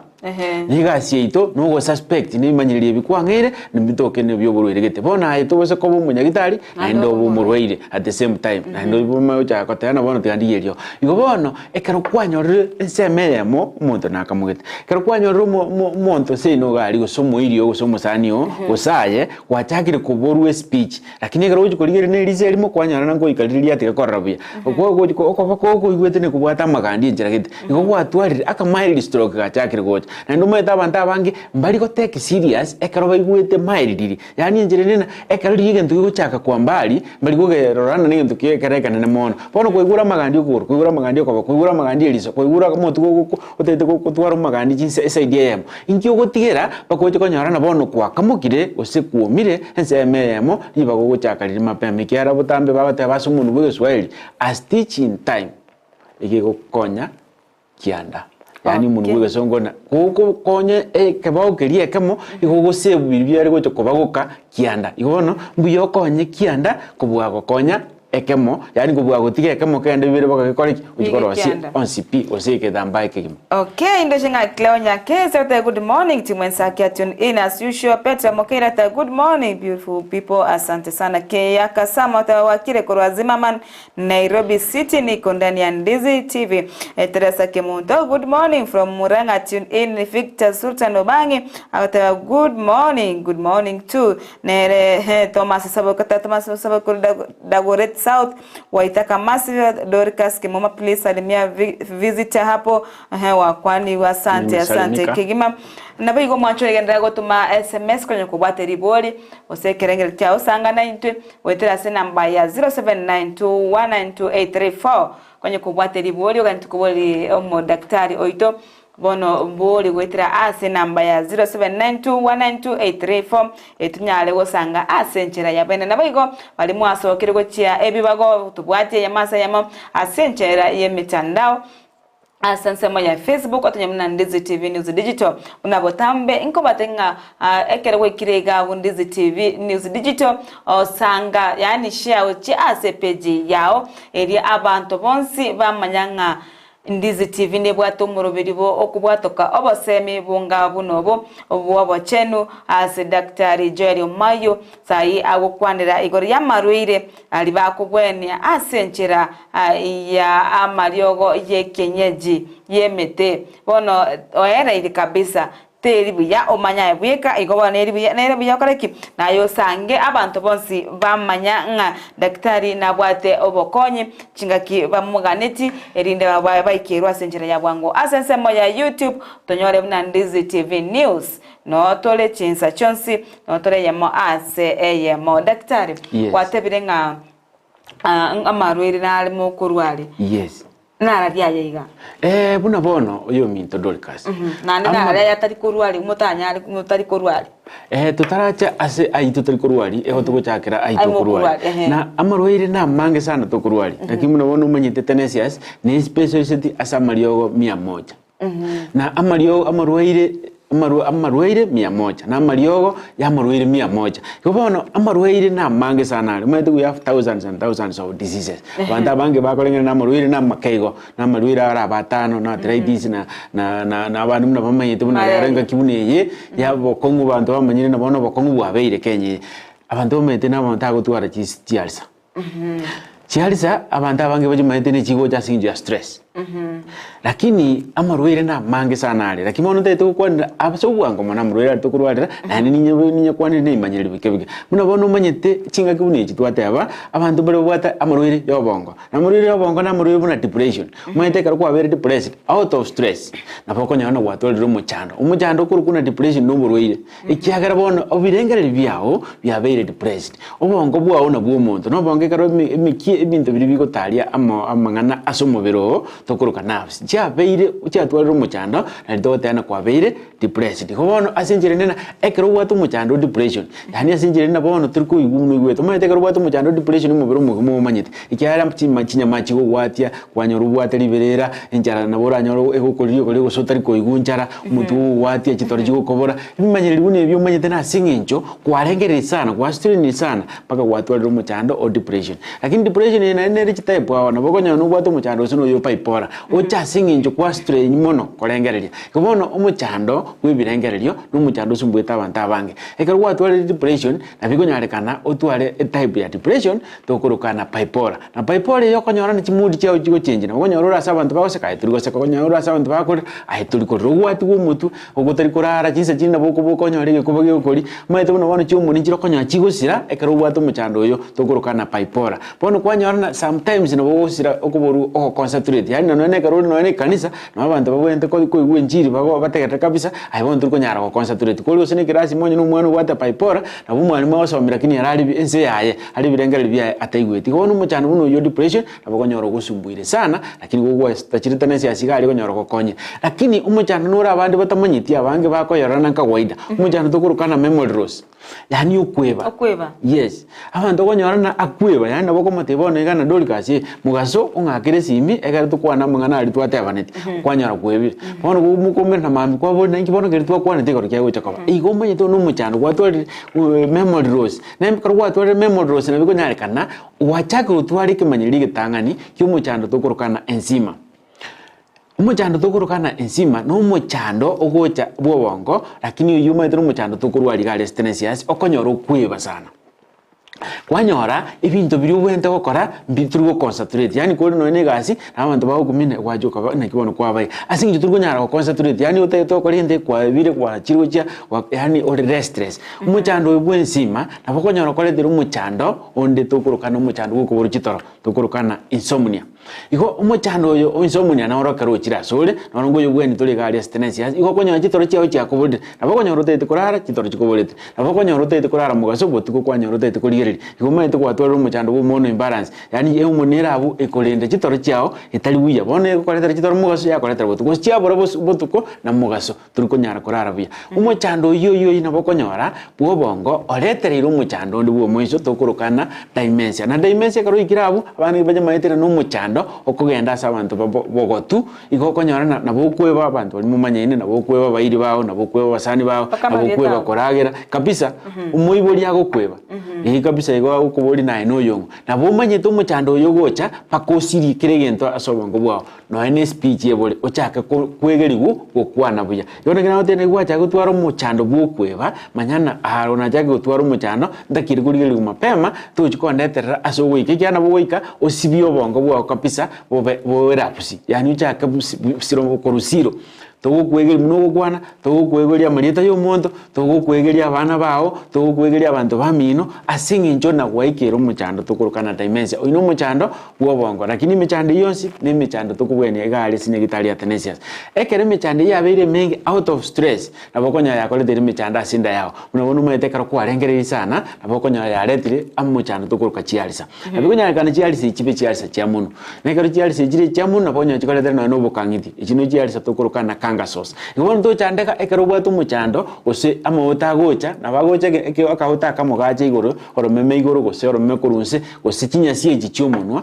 Na egasi yaito nogosuspect nebimanyererio ebi kwang'eire nibitoke nebioborwaire gete. Bono aye tobase koba omonyagitari naende obe omorwaire at the same time naende omanye gochaka koteba ng'a bono tiga ndigie eriogo. Igo bono ekero kwanyorire ensemo eyemo omonto nakamogete, ekero kwanyorire omo omo omonto seino iga aria gose omoiri oo gose omosani oo gose aye gwachakire koborwa espeech lakini ekero ogochi korigereria na eriso erimo kwanyora ngoika riria riatiga korora buya. Okoba koigwete nekobwate amagandi enchera gete. Igo gwatwarire aka mild stroke gachakire gocha. Naende omanyete abanto abange mbari go take serious ekero baigwete mildly. Yaani enchera ere ng'a ekero riria egento gegochaka kwamba aria, mbari kogerora ng'a negento kere ekenene mono. Bono kwaigure amagandi okogoro, kwaigure amagandi okoboko, kwaigure amagandi eriso, kwaigure omotwe gogokwa otagete gotwara omagandi chinsa eside eyemo. Inki ogotigera mpaka oche konyora ng'a bono kwakamokire gose kwomire ensemo eyemo ribaga ogochaka riria mapema ekiagera botambe bagoteba ase omonwa bwa egeswahili a stitch in time. egegokonya kianda. Yaani omonwe bwa egesongo na gogokonya ekebao keria ekemo igo ogosave biria biare gocha kobagoka kianda. Igo bono mbuya okonye kianda kobua gokonya ekemo yaani kobua gotiga ekemo kende bibere boka gekore ki? Gochi Bige korosia kianda. onsi pi gose egetambaa ekegima. Okay, ndoche ng'a Cleo Nyakese ote good morning team Ensakia tune in as usual Petra Mokeira ate good morning beautiful people asante sana Keya Kasama ote wakire korwa Zimmerman Nairobi City niko ndani ya Ndizi TV. Teresa Kemunto good morning from Murang'a tune in Victor Sultan Obangi agoteba good morning good morning too nere eh, Thomas Sabokata Thomas Sabokuru Dagoret South Waitaka Massive Dorcas Kimoma please salimia vi, visitor hapo eh, wakwaniwa asante asante Nimesalimika. kegima nabo igo mwancho egenderera gotuma SMS konya kobwate ribori gose ekerengerio kiao sangana intwe Goetera ase enamba ya 0792192834 konye kobwate ribori ogende tokobori omodaktari oito bono bori goetera ase enamba ya 0792192834 etunyare gosanga ase enchera ya bene. Naboigo baria mwasokire gochia ebibago tobwatie eyemo ase eyemo ase enchera y'emetandao. Ase ensemo ya Facebook otonye buna Ndizi TV News Digital. Buna botambe nkobate ng'a ekero gwaikire iga abwo Ndizi TV News Digital osanga yaani share gochia ase epage yao eria abanto bonsi bamanya ng'a Ndizi TV nebwate omoroberi bo okobwatoka obosemi bonga buna obo bw'obochenu ase Daktari Joel Omayio sai agokwanera igoro y'amarwaire Aria bakogwenia ase enchera ya amariogo y'ekienyeji y'emete. Bono oereire kabisa, teri buya omanye aye bweka, igo bono neri buya nere buya okore ki? Naye osange abanto bonsi bamanya ng'a daktari nabwate obokonyi chingaki bamoganeti, erinde babe baikerwe ase enchera ya bwango. Ase ensemo ya YouTube tonyore buna Ndizi TV News. Noo tore chinsa chionsi, noo tore eyemo ase eyemo. Daktari, Yes. gwatebire ng'a ah, amarwaire nare mokorwa aria. Yes. Nararia aye iga. Eh, buna bono oyominto Dorcas. Naende Ama- nararia aye atari korwa aria, motanyare motari korwa aria. Eh, totaracha ase ayio totari korwa aria, ego togochakera ayio Aye tokorwa mokorwa aria. aria, ehe. Na amarwaire namange sana tokorwa aria, lakini buna bono omanyete tenesias, ne specialist ase amariogo mia moja. Na amariogo amarwaire amarwa amarwaire mia moja, na amariogo ya amarwaire mia moja. Igo bono amarwaire namange sana aria, omanyete we have thousands and thousands of diseases. Abanto abange bakoreng'ana na amarwaire na amake igo, na amarwaire are aba atano, na arthritis na na na na abande buna bamanyete buna rero Malaria. engaki buna eye, ya obokong'u abanto bamanyire na bono obokong'u bwabeire Kenya eye. Abanto bamanyete na abanto agotwara chis chialsa. Chialsa abanto abange bachimanyete ne chigocha ase eng'encho ya stress. Lakini amarwaire na amange sana are, lakini bono ntagete gokwanera ase obwango mono amarwaire aria tokorwarera, naende ninye ninyekwanere naimanyereri bike bike. Buna bono omanyete chingaki buna echi twateba, abanto mbare babwate amarwaire ya obongo, na amarwaire ya obongo na amarwaire buna depression. Omanyete ekero kwabeire depressed, out of stress, nabo okonyora ng'a gwatwarire omochando. Omochando okorokwa buna depression na oborwaire, ekiagera bono ebirengererio biago biabeire depressed. Obongo bwao nabwo omonto, na obongo ekero eme emekia ebinto biria bigotaria amo amang'ana ase omobere oo, tokoroka nerves, chiabeire chiatwarire omochando, nari togoteba ng'a kwabeire depressed. Igo bono ase enchera ende na ekero obwate omochando o depression, yaani ase enchera ende na bono tori koigwa buna oigwete, omanyete ekero obwate omochando o depression omobere omogima omanyete, ekiagera chima chinyama chigogwatia, kwanyora obwate riberera, enchara nabo oranyore egokoriria okoria gose otari koigwa enchara, omotwe ogogwatia, chitoro chigokobora, Ebimanyereri buna ebi omanyete nase eng'encho kwarengereire sana, gwastrainire sana mpaka gwatwarire omochando o depression. Lakini depression eye naende nere chitype ao, nabo okonyora nobwate omochando gose noyo bipolar, oche ase eng'encho kwastrain mono korengereria. Igo bono omochando bwa ebirengererio na omochando osumbuete abanto abange. Ekero gwatwarire depression, nabo ekonyarekana otware etype ya depression tokoroka na bipolar. Na bipolar eye okonyora ne chimood chiao chigochengi, nabo okonyora ore ase abanto bagoseka aye tori goseka, okonyora ore ase abanto bakorera aye tori korera, ogwatigwa omotwe, ogotari korara chinsa chinde nabo okoboka onyore egekuba gegokoria, omanyete buna bono chiomoni nchire okonyora chigosira ekero obwate omochando oyo tokoroka na bipolar. Bono kwanyora na sometimes nabo ogosira okoborwa ogoconcentrate yaani nonye na ekero ore nonye na ekanisa, nabo abanto babwenerete ko koigwa enchiri bago bategerere kabisa, aye bono tori konyara goconcentrate. Kore gose na ekerasi monye na omwana obwate bipolar, nabo omwalimu agosomia lakini ere are ense yaye. Aria ebirengererio biaye ataigweti. Igo bono omochando buna oyio o depression nabo okonyora ogosumbuire sana, lakini gogwetachire tendency ase iga aria okonyora ogokonye. Lakini omochando nore abande batamanyeti abange bakoyorora na kawaida, omochando tokorokana memory loss, yaani okweba. Okweba. Yes, abanto okonyora na akweba yaani nabo okomotebia bono iga na Dorcas eh, mogaso ong'akere esimi ekero tokwana amang'ana aria twatebaneti, kwanyora kwebire. Bono mokoumera na mambia kwabori naki bono keri twakwanete igoro kiagocha koba. Igo omanyete oyo na omochando gwatwarire memory loss. Na ekero gwatwarire memory loss nabo ekonyarekana gwachaka gotwara ekemanyererio egetang'ani kia omochando tokorokana ensima. Omochando tokorokana ensima na omochando ogocha bwa obongo lakini oyio omanyete na omochando tokorwa riga aria stenesias okonyora okweba sana. Kwanyora ebinto biria obwenerete gokora mbi tori goconcentrate yaani kore nonye na egasi na abanto bagokumina gwacha okaba naki bono kwabaire. Ase eng'encho tori konyara goconcentrate yaani otagete gokora egento kwabire gwachire gochia yaani ore restless. Omochando oyo bw'ensima nabo okonyora okoretire omochando onde tokorokana omochando bw'okoborwa chitoro, tokorokana insomnia. Igo omochando oyo o insomnia noro ekero ochire asore, noro ngoyo bweni tore iga aria ase tenensi ase, igo okonyora chitoro chiago chiakoborire, nabo okonyora otagete korara chitoro chikoborete, nabo okonyora otagete korara mogaso botuko kwanyora otagete korigereria, igo omanyete gwatwarire omochando bwa hormonal imbalance, yaani ehormone ere abwo ekorenda chitoro chiago etari buya, bono egokoretera chitoro mogaso yakoretera botuko, gose chiabora bos botuko na mogaso. Tori konyara korara buya. Omochando oyio oyio oyio nabo okonyora bw'obongo oretereire omochando onde bw'omoiso tokorokana dementia. Na dementia ekero oikire abwo, abana banyamaete na omochando okogenda ase abanto babo bogotu, igo okonyora na nabo okweba abanto baria momanyaine, nabo okweba abairi bao, nabo okweba abasani bao, Mpaka nabo amarieta okweba abo. koragera, kabisa, omoibori agokweba, eeh kabisa igo agokoboria naye noyong'o. Nabo omanyete omochando oyo ogocha mpaka osirie kera egento ase obongo bwao. Nonya ne speech ebore ochake kwegerigwa gokwana buya. Igo naki nagotebia naki gwachaka gotwara omochando bwa okweba, manya ng'a aro nachake gotwara omochando, ntakire korigerigwa mapema, tochi kondeterera ase ogoika ekiagera nabo ogoika osibie obongo bwao kabisa bobe bobe rapusi, yaani ochake busi siro korwa siro. Togokwegeria buna ogokwana, togokwegeria amarieta y'omonto, togokwegeria abana bao, togokwegeria abanto bamino, ase eng'encho na gwaikera omochando tokorokana dementia. Oyio nomochando bw'obongo. Lakini emechando eyio yonsi, na emechando tokobwenia iga aria ase nyagetari ya Athanasius. Ekero emechando eyio yabeire emenge out of stress, nabo okonyora yakoreteire emechando ase enda yao. Buna bono omanyete ekero kwarengereirie sana, nabo okonyora yaretire omochando tokoroka chiarisa. Nabo ekonyarekana chiarisa echi chibe chiarisa chia monwe. Na ekero chiarisa echi chire chia monwe nabo okonyora chikoretera nonya na obokang'iti. Echi nigo chiarisa tokoroka na kangasos. Igo bono tochandeka ekero obwate omochando, gose amaote agocha, nabo agocha eke eke akaote akamo gacha igoro, oromeme igoro gose oromeme korwa inse, gose chinyasi echi chia omonwa,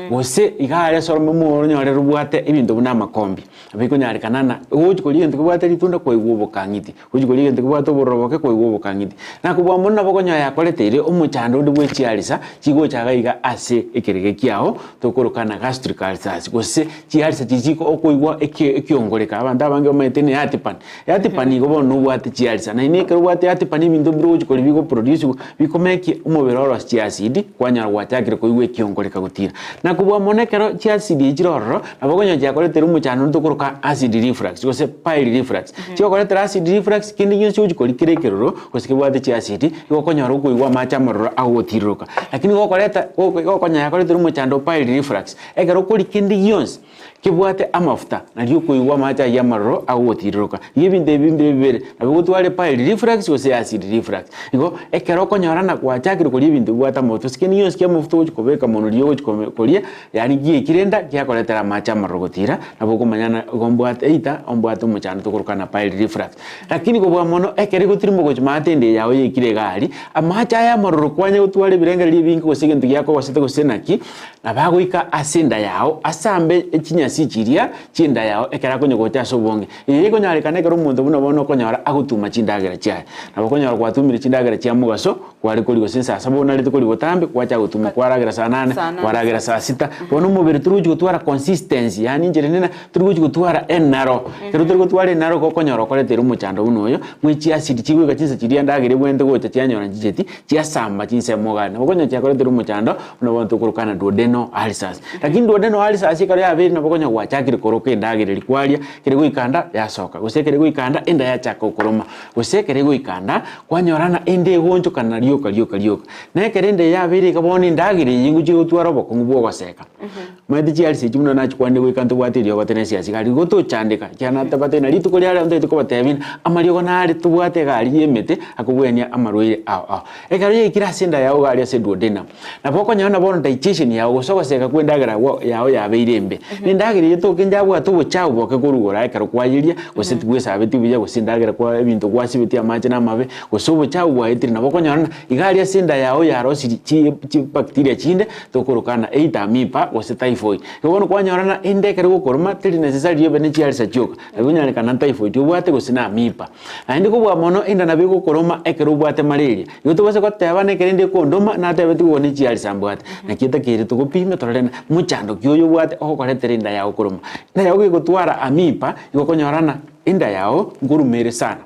gose iga aria ase oromeme onyore robwate ebinto buna amakombi. Nabo ekonyarekana ng'a ogochi koria egento kebwate ritunda kwaigwa obokang'iti. Gochia koria egento kebwate obororo boke kwaigwa obokang'iti. Na kobua mono nabo okonyora yakoreteire omochando onde bwe chiarisa chigocha iga iga ase ekerege kiao tokoroka na gastric ulcers gose chiarisa chiria chiko okoigwa eke ekiongoreka. Abanto abange bamaete ne heartburn. Heartburn igo bono nobwate chiarisa naende ekero obwate heartburn ebinto mbire ogochi koria bigoproduce bikomeki omobere orosie chiacid kwanyora gwachakire koigwa ekiongoreka gotira. Na kobua mono ekero chiacid echi chire ororo nabo okonyora chiakoreteire omochando onde tokoroka acid reflux gose pile reflux. Chigokoretera acid reflux, kende gionsi ogochi koria kere ekeroro, gose kebwate chiacid, igo okonyora okoigwa amache amororo agogotiriroroka. Lakini gokoreta goko gokonyora yakoretire omochando o pile reflux, ekero okoria kende gionsi kebwate amafuta, nario okoigwa amache ayio amaroro agogotiriroroka. Igo ebinto ebi mbire bibere, nabo ogotware pile reflux gose acid reflux. Igo, ekero okonyora na gwachakire koria ebinto bibwate amafuta, gose kende gionsi kia amafuta ogochi kobeka monwe riria ogochi kome koria, Yaani giekire enda giakoretera amache amaroro gotira, nabo okomanya ng'a igo mbwate either ombwate omochando tokorokana pile reflux. Lakini kobua mono ekero egotirimboka gochia maate ende yago yaikire iga aria, amache aya amaroro kwanya gotwara ebirengererio ebinge gose egento giakogosete gose naki, nabo agoika ase enda yago asambe chinyasi chiria chi'enda yao ekero akonya gocha ase obonge. Eye ekonyarekana ekero omonto buna bono okonyora agotuma chindagera chiaye. Nabo okonyora gwatumire chindagera chia mogaso, kware koria gose saa saba onarete koria botambe, gwacha gotuma kwaragera saa nane, kwaragera saa sita. Bono omobere tori gochi gotwara consistency, yaani inchera ende na tori gochi gotwara enaro. Ekero tori gotwara enaro igo okonyora okoreteire omochando buna oyo, bwe chiacid chigoika chinsa chiria endagera ebwenerete gocha chianyora nchicheti, chiasamba chinsemo iga aria. Nabo okonyora chiakoreteire omochando buna bono tokorokana duodenal ulcers. Lakini duodenal ulcers ekero yabeire nabo okonyora gwachakire koroka endagera eria kwaria, ekero egoika nda yasoka, gose ekero egoika nda enda yachaka gokoroma, gose ekero egoika nda kwanyora ng'a enda egoonchokana rioka rioka rioka. Na ekero enda eye yabeire iga bono endagera eye ngochia gotwara obokong'u bwa ogoseka. Omanyete chiarisi echi buna nachikwanire goika ntobwate eriogo tene siasi gari igo tochandeka, ekiagera natabate ng'a rituko ria rero ntagete kobatebia ng'a amariogo nare tobwate egari ya emete akobwenia amarwaire ao ao. Ekero yaikire ase enda yao iga aria ase duodenum, nabo okonyora ng'a bono digestion yao gose ogoseka kwa endagera gwa yao yabeire embe. Na endagera eye toke njabwate obochafu boke korwa igoro aye ekero kwayeria, gose tibwesabeti buya, gose endagera kwa ebinto gwasibeti amache na amabe, gose obochafu bwaetire, nabo okonyora ng'a iga aria ase enda yao yarosirie chi chibacteria chinde tokoroka ng'a either amoeba gose typhoid. Igo bono kwanyora ng'a enda ekero egokoroma teri necessarily obe ne chiarisa chioka, nabo ekonyarekana typhoid obwate gose na amoeba. Naende kobua mono enda nabo egokoroma ekero obwate malaria. Igo tobase goteba na ekero ende ekondoma natebetigwe igo ne chiarisa mbwate. Naki etakeire togopime torore ng'a mochando ki oyo obwate ogokoretera enda yago koroma. Enda yago gegotwara amoeba igo okonyora ng'a enda yago nkoruma ere sana.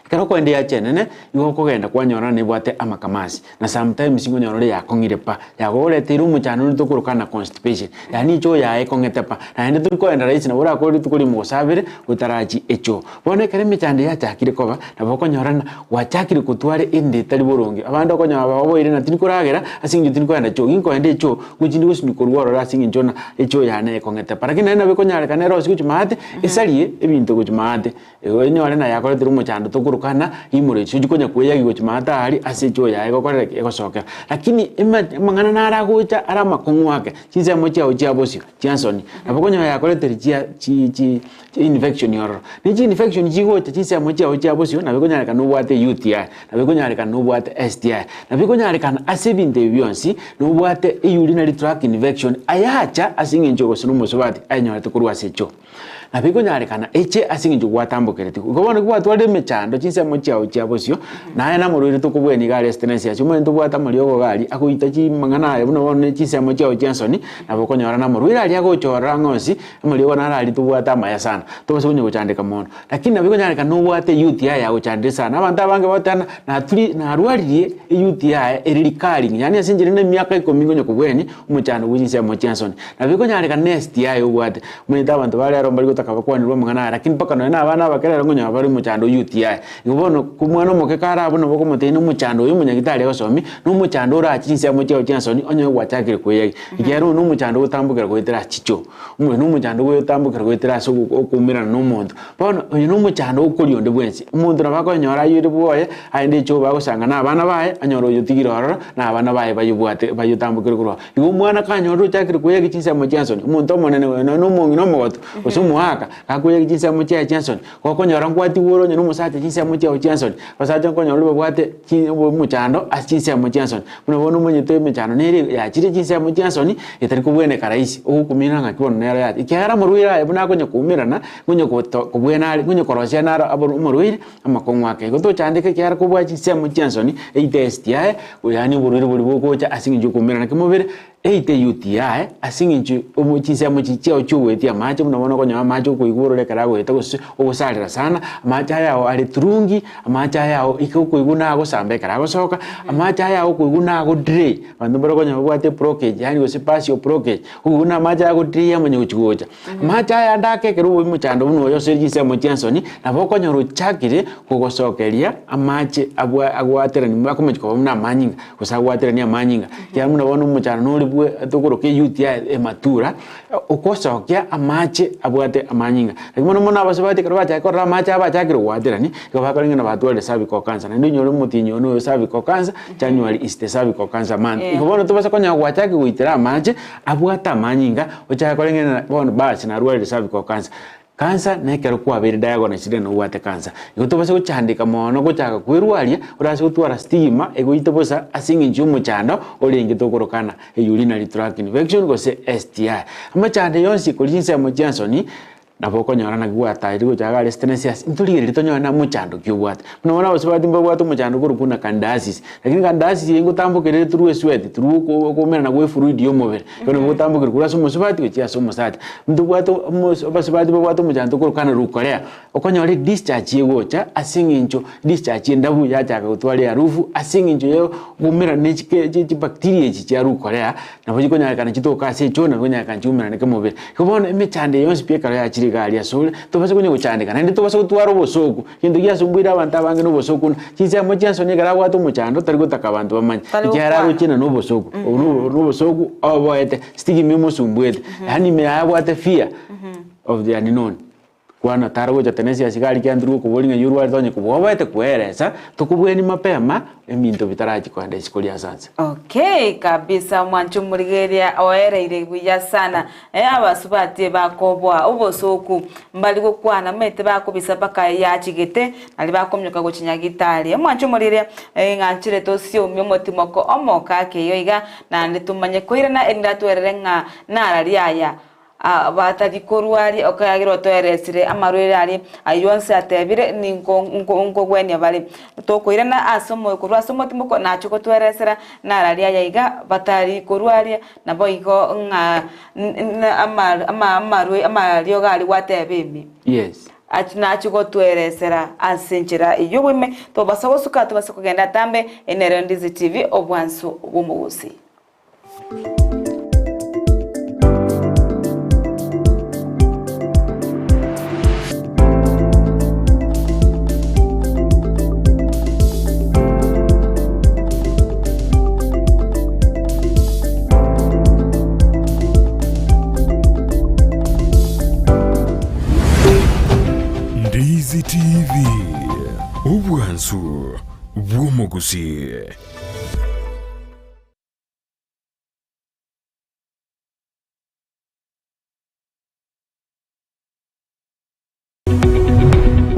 Ekero okoenda eacha enene igo okogenda kwanyora ng'a nebwate amakamasi na sometimes nkonyora ore yakong'ire pa, yagoreteire omochando onde tokoroka ng'a constipation. Yaani echoo yaye ekong'ete pa, naende tori koenda rahisi nabo orakore rituko rimo gose abere otarachi echoo. Bono ekero emechando yachakire koba, nabo okonyora ng'a gwachakire kotwara ende etari boronge. Abande okonyora baoboire ng'a tindi koragera ase eng'encho tindi koenda choo, ginkoenda echoo, ngochi ndi gosinywa korwa ororo ase eng'encho ng'a echoo yane ekong'ete pa. Lakini naende nabo ekonyarekana ere ase gochia maate, esarie ebinto gochia maate. Igo enyore naye akoretire omochando tokoroka ng'a hemorrhoids, ochi konya kweyagi gochia maate aria ase echoo yaye egokorera ki? Egosokera. Lakini ema amang'ana naro agocha are amakong'u ake, chinsemo chiago chia bosio, chia nsoni, nabo okonyora yakoretire chia chi chi infection ororo. Ne chi infection chigocha chinsemo chiago chia bosio, nabo ekonyarekana nobwate UTI, nabo ekonyarekana nobwate STI, nabo ekonyarekana ase ebinto ebi bionsi, nobwate urinary tract infection, ayacha ase eng'encho gose na omosubati ayenyorete korwa ase echoo. Nabo ekonyarekana eche ase eng'encho gwatambokeretigwe. Igo bono gwatwarire emechando chinse. chinsemo chiao chia bosio, naye namorwaire tokobwenia iga aria ase ase omanyete tobwate amariogo iga aria, agoita chimang'ana aye buna bono ne chinsemo chiao chia nsoni, nabo okonyora namorwaire aria agochorora ang'e onsi, amariogo naro aria tobwate amaya sana, tobasa konya gochandeka mono. Lakini nabo ekonyarekana nobwate UTI yagochandire sana, abanto abange bagoteba ng'a naturi narwaririe UTI ere recurring, yaani ase enchera na emiaka ikomi nkonya kobwenia omochando bwe chinsemo chia nsoni. Nabo ekonyarekana na STI obwate, omanyete abanto bare aro mbari gotaka bakwanerwe amang'ana aya lakini mpaka nonye na abana abake rero nkonyora bare omochando o UTI. Igo bono ko omwana omoke kare abwo nabo okomotebia na omochando oyo omonyagitari agosomia, na omochando orache chinsemo chiao chia nsoni onye gwachakire koeyagia, ekiagera oyo na omochando ogotambokera goetera ase chichoo. Omoyo nomochando goetambokera goetera ase okoumerana na omonto. Bono oyo nomochando okoria onde bwensi. Omonto nabo akoenyora ayoire bwoye, aende echobe agosanga na abana baye, anyore oyo otigire ororo, na abana baye bayobwate bayotambokere korwa oo. Igo omwana kanyorire ochakire koeyagia chinsemo chia nsoni, omonto omonene oyo nonye na omong'ina omogotu, gose omoaka, gakoeyagia chinsemo chiaye chia nsoni, gokonyora nkwatigwe ore onye na omosacha chinsemo chiago chia nsoni, abasacha nkonyora ore babwate chi omochando ase chinsemo chia nsoni. Buna bono omanyete emechando nere yachire chinsemo chia nsoni, etari kobweneka rahisi, ogokumina ng'aki bono nero yacha. Ekiagera omorwaire aye buna akonya koumerana, ngonya goto kobwena are, ngonya korosia naro aboro omorwaire, amakong'u ake. Igo tochandeke ekiagera kobua chinsemo chia nsoni, eitest yaye, yaani oborwaire boria bogocha ase eng'encho ya okoumerana kemobere, Eite UTI, ase eng'encho omo chinsemo chi chiao chiogoetia amache buna bono okonyora amache okoigwa orore ekero agoeta gose ogosarera sana, amache aya ao are turungi, amache aya ao ike okoigwa buna agosamba ekero agosoka, amache aya ao okoigwa buna ago dry, abanto mbare okonyora babwate blockage yaani gose partial blockage, okoigwa buna amache ago dry amanye gochi gocha. Amache aya ande ake ekero obobe mochando buna oyo ase chinsemo chia nsoni, nabo okonyora ochakire kogosokeria amache abwa agwaterani akomochi koba buna amanyinga. Gose agwateranie amanyinga, ekiagera buna bono omochando nore bwe tokoroka eyouth ya ematura, ogosokia amache abwate amanyinga. Lakini mono mono abasubati ekero bachakire korora amache abo achakire gwaterani, igo bakoreng'ana ng'a batwarire cervical cancer. Naende onyore omotienyi oyo noyo cervical cancer, January is the cervical cancer month. Igo bono tobasa konya gwachaki goitera amache, abwate amanyinga, ochake koreng'ana bono bas narwarire cervical cancer. Cancer nekero kwabeire diagnosed ng'a nobwate cancer. Igo tobase gochandeka mono gochaka kwerwaria orase gotwara stigma egoite bosa ase eng'encho yomochando orenge tokorokana urinary tract infection gose STI. Amachando yonsi koria chinsemo chia nsoni nabo okonyora naki gwatairi gochaka are stenesias ntorigereria tonyore na mochando ki obwate. Buna bono abasubati mbabwate omochando okorokwa buna candidiasis lakini candidiasis eye ngotambokerere through esweat through okoumerana gwe efluid ya omobere. Bono nigo gotambokire korwa ase omosubati gochia ase omosacha. Ntobwate omos abasubati babwate omochanto okorokana rukorea, okonyora edischarge egocha ase eng'encho discharge endabu yachaka gotwara eharufu ase eng'encho ya okoumerana ne chike chi chibacteria echi chia rukorea, nabo chikonyarekana chitoke ase echoo nabo chikonyarekana chiumerane kemobere. Igo bono emechando eye yonsi pi ekero yachire iga aria asore, tobasa konya gochandeka naende tobasa gotwara obosoku, Egento giasumbuire abanto abange nobosoku buna chinsemo chiansoni ekero abwate omochando tari gotaka abanto bamanye, Tari ekiagera gokwana. aroche ng'a nobosoku, obo nobo nobosoku oboete, stigma emosumbuete, yaani ime yaye abwate fear of the unknown. Kwana tara gocha tenensi ase gari kianturwe okoboria ng'a eywo orwarete onye kobua oboete koeresa, tokobweni mapema ebinto bitarachi koenda isiko ria ase anse. Okay kabisa omwancho omorigereria oereire buya sana Eh, abasubati bakoboa obosooku, mbari gokwana, omanyete bakobisa mpaka yachigete, nario bakominyoka gochia nyagitari. Omwanche omorire, eh, ng'anchire tosiomie omotimoko omoka ake igo iga, naende tomanye koirana erinde atwerere ng'a narari aya ah, batari korwaria ekiagera otoeresire amarwaire aria ayio onsi atebire ninko nko nkogwenia bare. Tokoirana ase omoyo korwa ase omotimoko nache gotweresera narari aya iga batari korwaria Naboigo ng'a amariogo aria gwateba ime, Yes. nachie gotweresera ase enchera y'oboime, tobasa gosuka, tobasa kogenda atambe, eye nero Ndizi TV, obwansu bw'omogusii. Ndizi TV, obwansu bw'omogusii.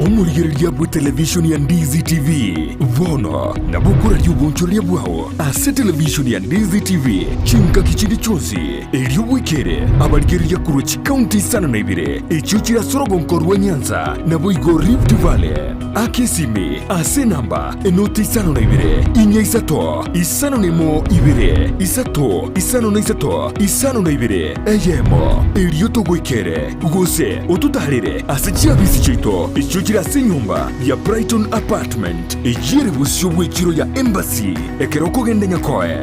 Omorigereria. omorigereria bwe televishoni ya Ndizi TV, bono nabo okoraria obonchoreria bwao ase televishoni ya Ndizi TV chingaki chinde chionsi, erio bwekere abarigereria korwa chikaunti isano na ibere echio chire ase orogonko rwa Nyanza naboigo Rift Valley. Aka esimi ase enamba enoti isano na ibere, inya isato, isano na emo ibere, isato, isano na isato, isano na ibere, eyemo, erio togoikere, gose ototaarere ase chiabisi chiaito echio chire ase enyomba ya Brighton Apartment, eyio ere bosio bw'echiro ya Embassy, ekero okogenda Nyakoe.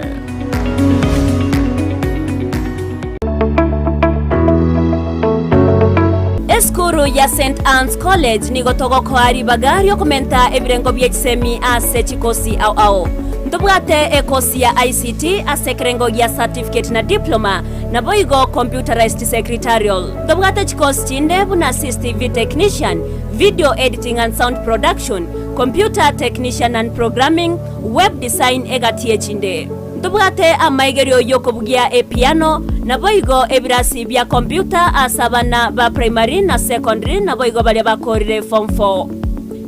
Esukuru ya St Anne's College nigo togokoa ribaga riokomenta ebirengo bie chisemi ase chikosi ao ao. Ntobwate ekosi ya ICT ase ekerengo gia certificate na diploma, naboigo computerized secretarial. Ntobwate chikosi chinde buna CCTV technician, video editing and sound production, computer technician and programming, web design egati echinde. Ntobwate amaigerio y'okobugia epiano, naboigo ebirasi bia computer ase abana ba primary na secondary naboigo baria bakorire form 4.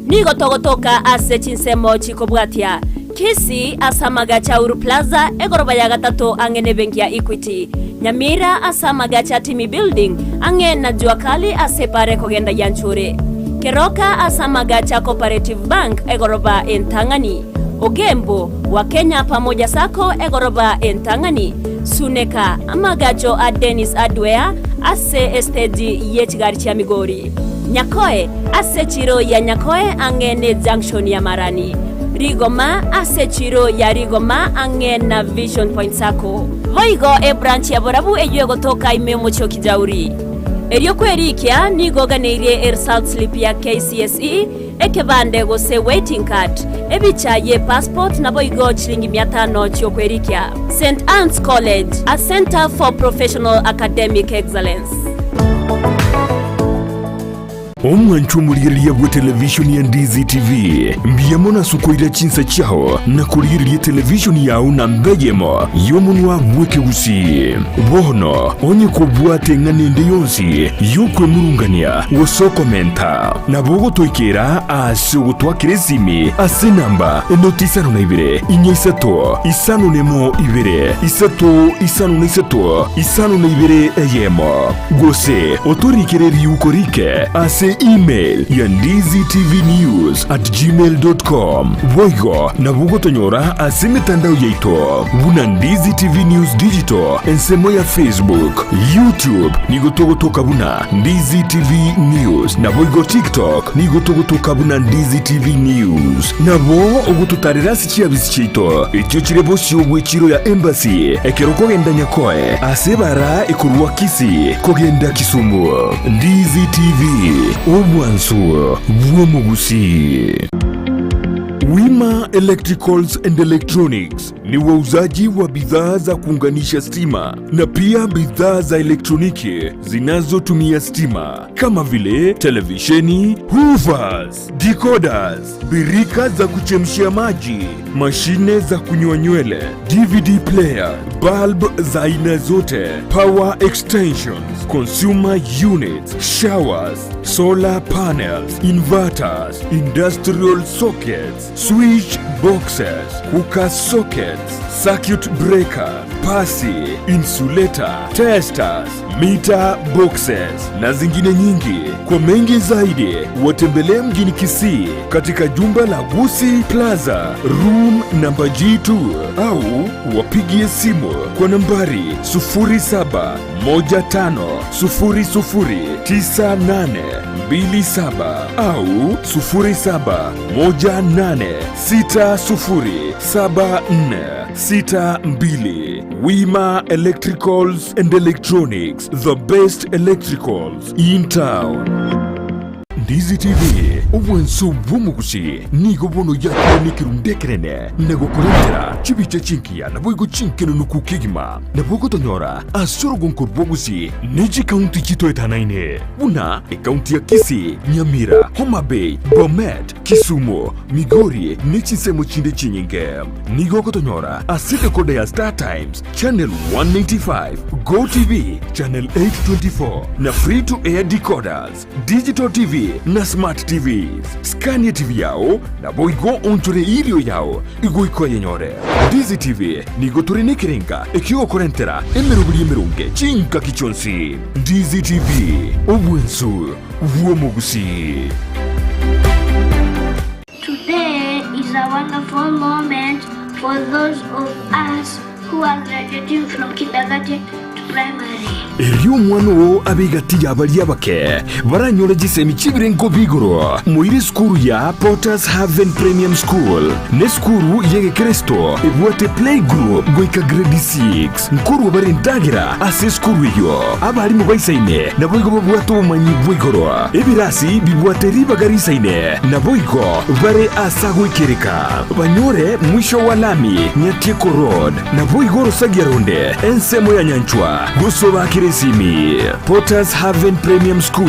Nigo togotoka ase chinsemo chikobwatia, Kisii ase amagacho a Uhuru Plaza, egoroba ya gatato ang'e nebenki ya Equity, Nyamira ase amagacho a Timi Building ang'e na Jua Kali ase epara ekogenda Gianchure, Keroka ase amagacho a Cooperative Bank egoroba entang'ani. Ogembo, wa Kenya Pamoja Sacco egoroba entang'ani, Suneka, amagacho a Dennis Hardware ase esteji ye chigari chia Migori, Nyakoe, ase echiro ya Nyakoe ang'e ne junction ya Marani, Rigoma, ase echiro ya Rigoma ang'e na Vision Point Sacco. Boigo ebranch ya Borabu eyio egotoka ime y'omochie o Kijauri. Erio kwerikia nigo oganeirie eresult slip ya KCSE, Ekebande gose waiting card, ebicha ye passport naboigo chilingi mia tano chiokwerikia. St Anne's College, a centre for professional academic excellence. Omwancho omorigereria bwe televishoni ya Ndizi TV, mbuya mono ase okoira chinsa chiao na korigereria televishoni yao namba eyemo y'omonwa bw'ekegusii. Bono onye kobwate eng'ana ende yonsi y'okwemurungania gose okomenta, Nabo ogotoikera aase ogotwakera esimi ase enamba enoti isano na ibere, inya isato, isano na emo ibere, isato, isano na isato, isano na ibere eyemo. Gose otorikere riuko rike ase email ya ndizitvnews@gmail.com. Boigo nabo ogotonyora ase emetandao yaito buna Ndizi TV News Digital ensemo ya Facebook, YouTube nigo togotoka buna Ndizi TV News, naboigo TikTok nigo togotoka buna Ndizi TV News. Nabo ogototarera ase chiabisi chiaito echio chire bosio bw'echiro ya Embassy ekero okogenda Nyakoe ase ebara ekorwa Kisii kogenda Kisumu. Ndizi TV, obwansu bw'omogusii. Wima Electricals and Electronics ni wauzaji wa bidhaa za kuunganisha stima na pia bidhaa za elektroniki zinazotumia stima kama vile televisheni, hoovers, decoders, birika za kuchemshia maji, mashine za kunyoa nywele, DVD player, bulb za aina zote, power extensions, consumer units, showers, solar panels, inverters, industrial sockets, switch boxes, cooker sockets, circuit breaker, pasi, insulator, testers, meter boxes na zingine nyingi. Kwa mengi zaidi watembelee mjini Kisii katika jumba la Gusii Plaza room namba G2 au wapigie simu kwa nambari 0715009827 au 0718607462. Wima Electricals and Electronics, the best electricals in town. Ndizi TV, obwanso bw'omogusi nigo bono yakire nekerundu ekenene na gokorentera chibicha chinkiya naboigo chinkenunuku kegima. Nabo ogotonyora ase orogonko rw'obogusi ne chikaunti chitoetanaine buna ekaunti ya Kisii, Nyamira, Homa Bay, Bomet, Kisumu, Migori ne chinsemo chinde chinyinge. Nigo ogotonyora ase decoder ya Star Times, channel 185, Go TV, channel 824, na free to air decoders, digital TV na smart TVs. Scan TV yao naboigo onchore irio yao igoika oyenyore. Ndizi TV nigo tore nekerenga ekiogokorentera emeroberi emeronge chingaki chionsi. Ndizi TV, obwensu bw'omogusii. Today is a wonderful moment for those of us who are graduating from kindergarten to primary. Erio omwana oo abe egati y'abaria abake baranyore chisemi chi'ebirengo bi'igoro. Moire esukuru ya Potter's Haven Premium School nesukuru y'egekristo ebwate playgroup goika grade 6. Nkorwa bare endagera ase esukuru eyio. Abarimu baisaine naboigo babwate obomanyi bwa igoro. Ebirasi bibwate ribaga risaine naboigo bare ase agoikereka. Banyore mwisho wa lami Nyatieko Road naboigo orosagia ronde ensemo ya Nyanchwa gose obakere esimi. Potters Haven Premium School.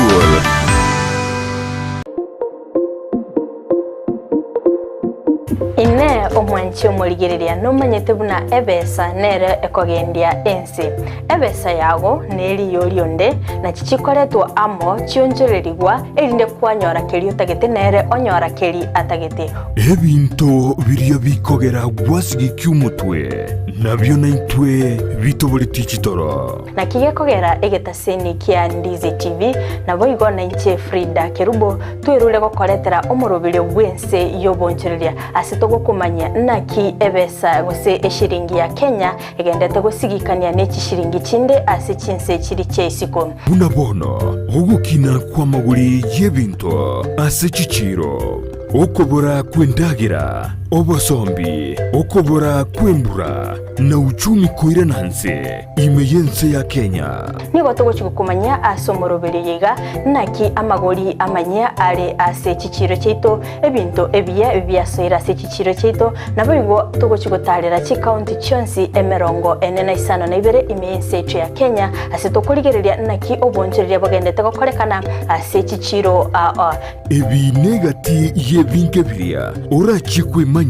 Inee! Omwanchi omorigereria nomanyete buna ebesa nere ekogendia ense? Ebesa yago neriyo rionde, nachi chikoretwa amo chionchorerigwa, erinde kwanyora keria otagete nere onyora keri atagete. Ebinto biria bikogera gwasigikia omotwe, nabio naintwe bitoboretie chitoro. Naki gekogera egetaseni kia Ndizi TV, naboigo nainche Frida Kerubo, twerure gokoretera omoroberio bw'ense y'obonchoreria ase togokomanyia naki ebesa gose eshiringi ya Kenya egendete gosigikania ne chishiringi chinde ase chinse chiri chia isiko. Buna bono ogokina kw'amagori y'ebinto ase chichiiro, okobora kw'endagera, obosombi, okobora kw'embura, na uchumi koirana nse ime y'ense ya Kenya. Nigo togochia gokomanyia ase omoroberio oyo iga, naki amagori amanyia are ase chichiiro chiaito, ebinto ebiya biasoire ase chichiiro chiaito, naboigo togochia gotaarera chikaunti chionsi 45 ime y'ense yaito ya Kenya, ase tokorigereria naki obonchoreria bogendete gokorekana ase chichiiro aa. Ebi negati y'ebinto biria orachie kwemanyia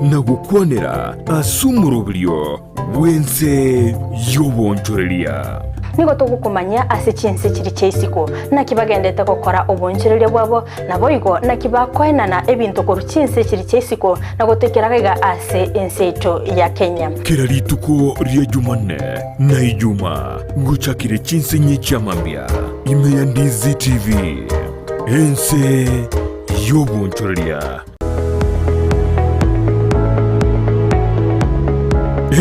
na gokwanera ase omoroberio bw'ense y'obonchoreria. Nigo togokomanyia ase chinse chiria chia isiko, naki bagendete gokora obonchoreria bwabo, naboigo naki bakoenana ebinto korwa chinse chiria chia isiko na gotoikera gaiga ase ense yaito ya Kenya. Kera rituko ria Jumanne na Ijuma gochakire chinse inye chia mambia ime ya Ndizi TV, ense y'obonchoreria.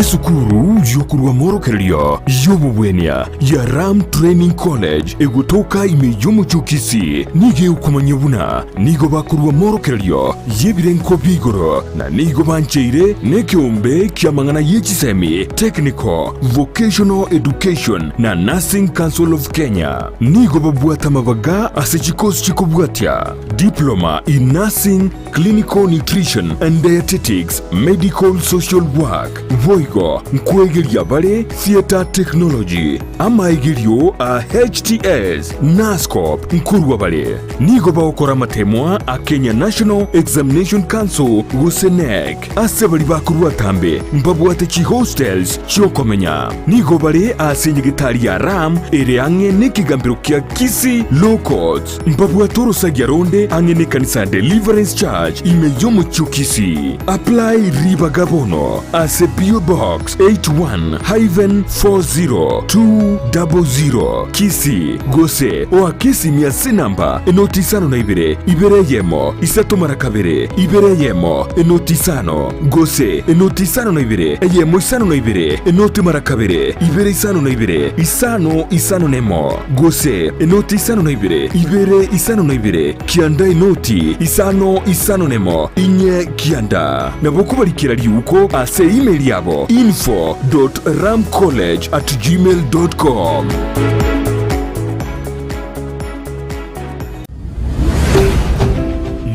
Esukuru y'okorwa amorokererio y'obobwenia ya Ram Training College egotoka ime y'omochie o Kisii nigo egokomanyia buna nigo bakorwa amorokererio y'ebirengo bia igoro na nigo bancheire nekeombe ki'amang'ana ye chisemi, Technical, Vocational Education na Nursing Council of Kenya. Nigo babwate amabaga ase chikosi chikobwatia, Diploma in Nursing, Clinical Nutrition and Dietetics, Medical Social Work, boigo nkwegeria bare Theatre Technology, amaegerio a HTS, Nursecorp nkorwa bare. Nigo bagokora amatemwa a Kenya National Examination Council gose KNEC. Ase baria bakorwa atambe mbabwate chihostels chi'okomenya. Nigo bare ase enyegetari ya Ram ere ang'e nekegambero kia Kisii Law Courts. Mbabwate orosagia ronde ang'e nekanisa ya Deliverance Church ime y'omochie o Kisii. Apply ribaga bono ase P.O. Box 81-40200 Kisii gose oake esimi ase enamba enoti isano na ibere, ibere eyemo, isato mara kabere, ibere eyemo, enoti isano, gose enoti isano na ibere, eyemo isano na ibere, enoti mara kabere, ibere isano na ibere, isano isano nemo, gose enoti isano na ibere, ibere isano na ibere, kianda enoti isano isano nemo, inye kianda. Nabo kobarikera riuko ase email yabo info dot ramcollege at gmail dot com.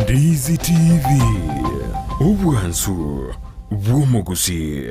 Ndizi TV, obwansu bw'omogusii.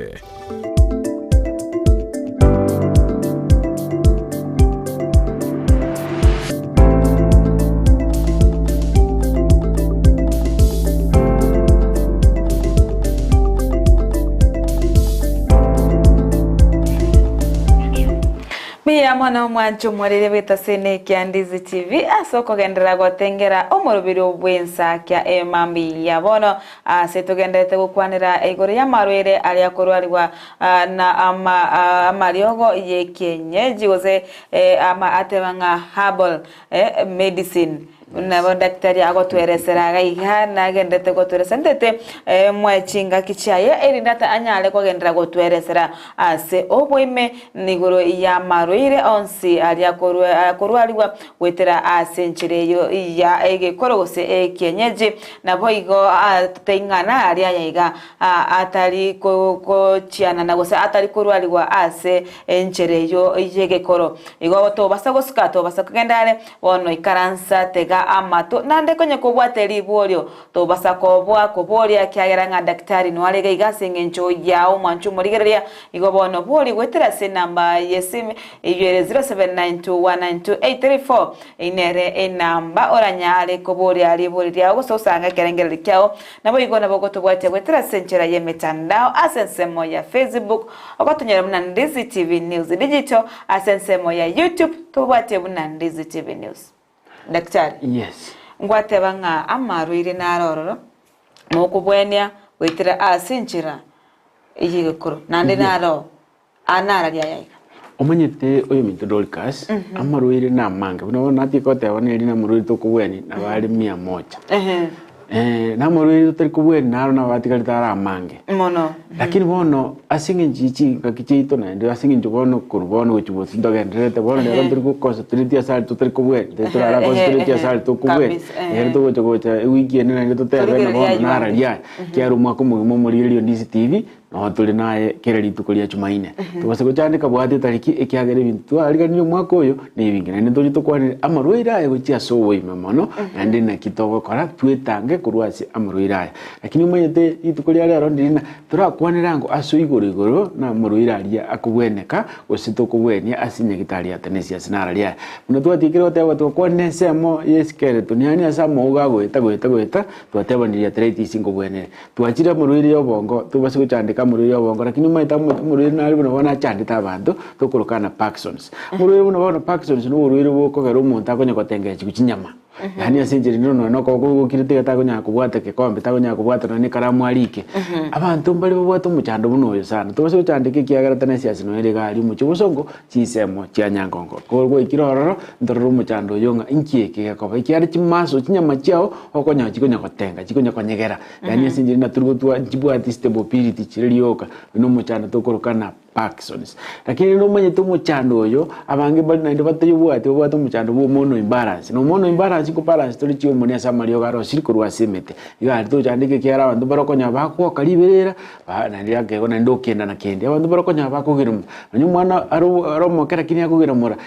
Mbuya mono omwancho omorere bw'etasene ekia Ndizi TV ase okogenderera gotengera omoroberi bw'ensakia emambi ya bono ase togenderete gokwanera igoro y'amarwaire aria akorwarigwa na ama amariogo y'ekienyeji gose ama ateba ng'a herbal medicine. Nabo daktari agotweresera iga iga nagenderete gotweresera ntete moe chingaki chiaye erinde ata anyare kogenderera gotweresera ase oboime nigoro y'amarwaire onsi aria akorwarigwa goetera ase enchera eyio ya egekoro gose ekienyeji. Naboigo taing'ana aria aya iga atari gochianana gose atari korwarigwa ase enchera eyio y'egekoro. Igo tobasa gosuka tobasa kogenda are Bono ikaransa, tega amato, naende konye kobwate riborio, tobasa koboa koboria, ekiagera ng'a daktari noare iga iga ase engencho yao omwancho omorigereria. Igo bono boria goetera ase enamba y'esimi eyio ere 0792192834 eyio nere enamba oranyare koboria riborio riao gose osange ekerengererio kiao. Naboigo nabo ogotobwatia goetera ase enchera y'emetandao ase ensemo ya Facebook, Ogotonyora buna Ndizi TV News Digital ase ensemo ya YouTube tobwatie buna Ndizi TV News. Daktari, Yes. ngwateba ng'a amarwaire nare ororo mokobwenia goetera ase enchera y'egekoro naende Yes. naro anararia aya iga. Omanyete oyominto Dorcas, amarwaire namange buna bono natige goteba neri namarwaire tokobwenia nabo are mia moja. Namarwaire totari kobwenia naro nabo atigarete are amange. Mono. Lakini bono ase eng'encho ye chingaki chiaito naende ase eng'encho bono korwa bono gochia bosio ntogendererete bono rero ntori goconcentrate ase aria totari kobwenia, tari torara concentrate ase aria tokobwenia, rero togocha gocha ewiki ende naende totebe ng'a bono nararia aya, ekiagera omwaka omogima omorigereria o Ndizi TV, Noo tore naye kera rituko ria Chumaine. Tobase gochandeka bwate etariki ekiagera ebinto twariganirie omwaka oyo nebinge naende ntoche tokwanere amarwaire aya gochia ase oboime mono naende naki togokora twetange korwa ase amarwaire aya. Lakini omanyete rituko ria rero ndiri ng'a torakwanere ango ase igoro igoro na amarwaire aria akobweneka gose tokobwenia ase nyagitari ya Tenesius nararia aya. Buna twatiekire goteba twakwanire ensemo ye skeleton yaani ase amauga agoeta goeta goeta twatebanirie arthritis nkobwenere. Twachire amorwaire y'obongo, tobase gochandeka amorwaire y'obongo, lakini omanyete omorwaire nare buna bono achandete abanto, tokoroka na Parkinson's. Omorwaire buna bono Parkinson's na oborwaire bokogera omonto akonye gotengechigwa chinyama. Yaani ase enchera ende nonya okoboko gokirete iga takonyara kobwata egekombe, takonyara kobwata nonya na ekaramu arike. Abanto mbare babwate omochando buna oyo sana. Tobase gochandeka ekiagera tenensiasi nonya ere iga aria omochie obosongo, chinsemo chia Nyangongo. Ko gwaikire ororo, ntorore omochando oyo ng'a inki eke gekoba, ekiagera chimaso, chinyama chiao, okonyora chikonya gotenga, chikonya konyegera, yaani ase enchera ende tori gotwa nchibwati stability chire rioka, oyio nomochando tokoroka na Parkinson's. Lakini rende omanyete omochando oyo, abange mbare naende batayobwati babwate omochando bwa hormonal imbalance, na hormonal imbalance nkobalance tore chihormone ase amariogo arosire korwa ase emete. Iga aria tochandeke ekiagera abanto mbare okonyora bagwoka riberera, ba naende akegwa naende okenda na kende, abanto mbare okonyora bakogerwa, nonye omwana are are omoke lakini akogera mora,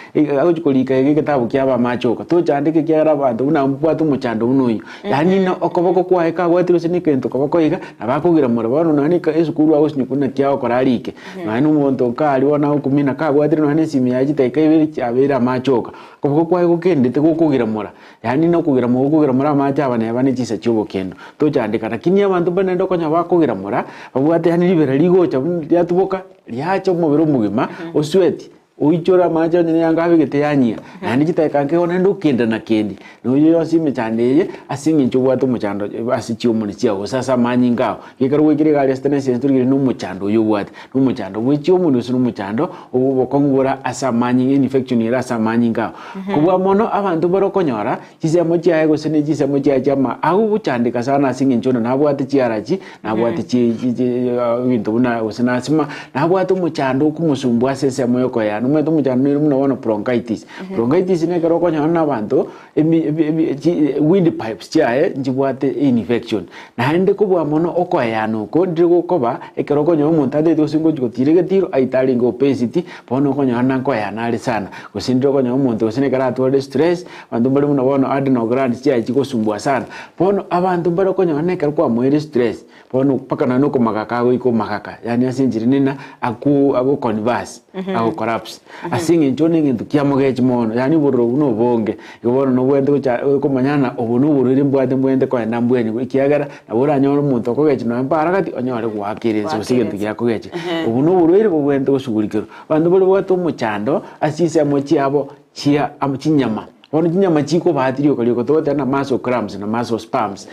agochi korika iga egetabu kiabo amache oka, tochandeke ekiagera abanto buna mbabwate omochando buna oyio, yaani na okoboko kwaye kabwatire gose na egento koboko iga, nabo akogera mora, bono nonye na esukuru agosinywa naki agokora arike, nonye na omonto nkaria bono agokumina kabwatire nonye na esimi yaye chidakika ibere chiabeire amache oka, okoboko kwaye gokendete gokogera mora. Yaani nokogera mogokogera more amache aba neba ne chinsa chi'obokendo, tochandeka. Lakini abanto mbare naende okonyora bakogera mora, babwate yaani ribera rigocha buna riatuboka, riacha omobere omogima, osweti, oichore amache onye neyanga abegete yanyia, naende chidakika nke igo naende okenda na kendi. Na oyio yonsi emechando eye, ase eng'encho obwate omochando ase chiomoni chiao gose ase amanyinga ao, gekero gwaikire iga aria ase tenensi torigereria na omochando oyio obwate, na omochando bwe chiomoni gose na omochando obokong'u bore ase amanyinga infection ere ase amanyinga ao. Kobua mono abanto mbare okonyora chisemo chiaye gose ne chisemo chiaye chi'ama agochandeka sana ase eng'encho onde nabwate chiarachi, nabwate chi chi chi ebinto buna gose nasima, nabwate omochando okomosumbua ase ensemo yokoyana. Omanyete omochando nere buna bono bronchitis. Bronchitis na ekero okonyora na abanto emi ebi ebi chi wind pipes chiaye nchibwate infection. Naende kobua mono okoeyana oko ndire gokoba ekero okonyora omonto atagete gose ngochi gotira egetiro aite arenge obesity, bono okonyora na nkoeyana are sana. Gose ndire okonyora omonto gose nekero atwarire stress, abanto mbare buna bono adrenal glands chiaye chigosumbua sana. Bono abanto mbare okonyora nekero kwamoeire stress, bono mpaka nonye na okomagaka agoika omagaka, yaani ase enchera nene aku ago converse. Ago collapse. Ase eng'encho one egento kiamogechi mono, yaani obororo obwo nobonge, igo bono nobwenerete gocha komanya ng'a obo noborwaire mbwate mbwenerete kogenda mbwenigwe, ekiagera nabo oranyore omonto okogechi nonya mpara gati onyore goakera ense gose egento giakogechi. Obo noborwaire bobwenerete goshughulikerwa. Abanto baria babwate omochando ase chinsemo chiabo chia chinyama, bono chinyama chikobatia rioka rioka togoteba na muscle cramps na muscle spasms.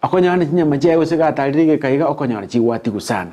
Okonyora ne chinyama chiaye gose gatarire egeka iga okonyora chigwatigwa sana.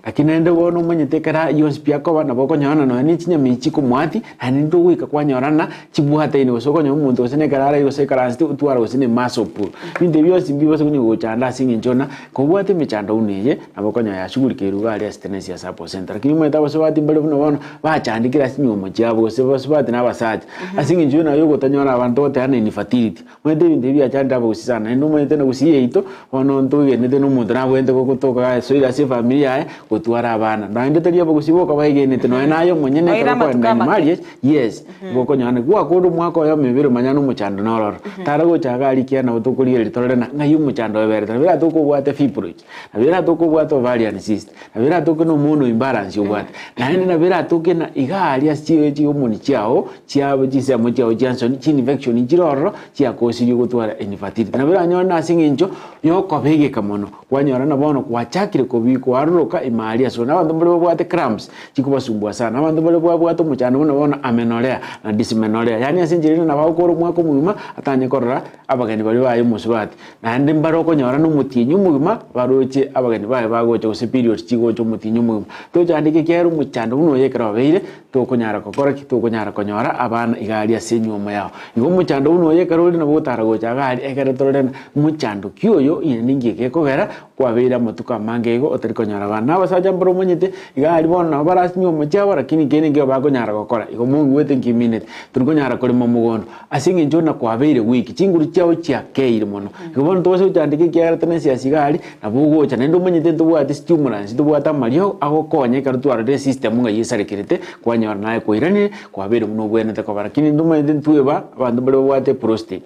Lakini naende bono omanyete ekero ayio onsi pi akoba nabo okonyora nonya ne chinyama echi chikomwati naende ntogoika kwanyora ng'a chibwataine gose okonyora omonto gose na ekero araire gose aikaransete otware gose ne muscle pull. Ebinto ebi bionsi mbibase konya gochanda ase eng'encho ng'a kobwate emechando buna eye nabo okonyora yashughulikerwe iga aria ase tenency ya sub center. Lakini omanyete abasubati mbare buna bono bachandekire ase chinywomo chiabo gose abasubati na abasacha ase eng'encho naye ogotanyora abanto ogoteba ng'a infertility. Omanyete ebinto ebi biachandire abagusii sana, naende omanyete na gusii yaito, bono ntoegenete na omonto nabwenerete gotoka gasoire ase efamiri yaye, gotwara abana. Naende tari abagusii boka baegenete, nonya naye omonyene Oire ekero amatuko okoenda in amake. marriage, yes, igo okonyora naki gwakora omwaka oyomo ebere manya na omochando nororo. Tara gocha iga aria ekiagera nabo tokorigereria torore ng'a ng'ai omochando oberete. Nabo eratoke obwate fibroids, nabo eratoke obwate ovarian cyst, Nabo eratoke na omwono imbalance obwate, naende nabo eratoke na iga aria ase chiyo chihormone chiao chiabo chinsemo chiao chia nsoni chinfection nchire ororo chiakosirie gotwara infertility. Nabo eranyore na ase eng'encho yokobegeka mono, kwanyora na bono gwachakire kobi kwaroroka ime aria ase abanto mbare babwate cramps chikobasumbua sana, abanto mbare babwate omochando buna bono amenorrhea na dysmenorrhea, yaani ase enchera ere nabo agokora omwaka omogima atanye korora abageni baria baye omosubati. Naende mbare okonyora nomotienyi omogima baroche abageni baye bagocha gose periods chigocha omotienyi omogima. Tochandeke ekiagera omochando buna oyo ekero obeire tokonyara gokora ki? Tokonyara konyora abana iga aria ase enywomo yao. Igo omochando buna oyo ekero ore nabo ogotara gocha iga aria ekere torore ng'a mochando ki oyo naende ninki gekogera kwabeire amatuko amange igo otari konyora abana. Na abasacha mbare omanyete iga aria bono nabo bare ase chinywomo chiabo lakini kende nkeigo bakonyara gokora. Igo mongigwete nki mineti, tori konyara korema omogondo. Ase engencho buna kwabeire weak, chinguru chiao chiakeire mono. Igo bono tobase gochandeka ekiagera tari nesiasi iga aria, nabo ogocha naende omanyete ntobwate stimulants, ntobwate amariogo agokonya ekero twarorire esystem ng'a esarekerete, kwanyora naye kwairanire, kwabeire buna obwenerete koba. Lakini ntomanyete ntweba, abanto mbare babwate prostate,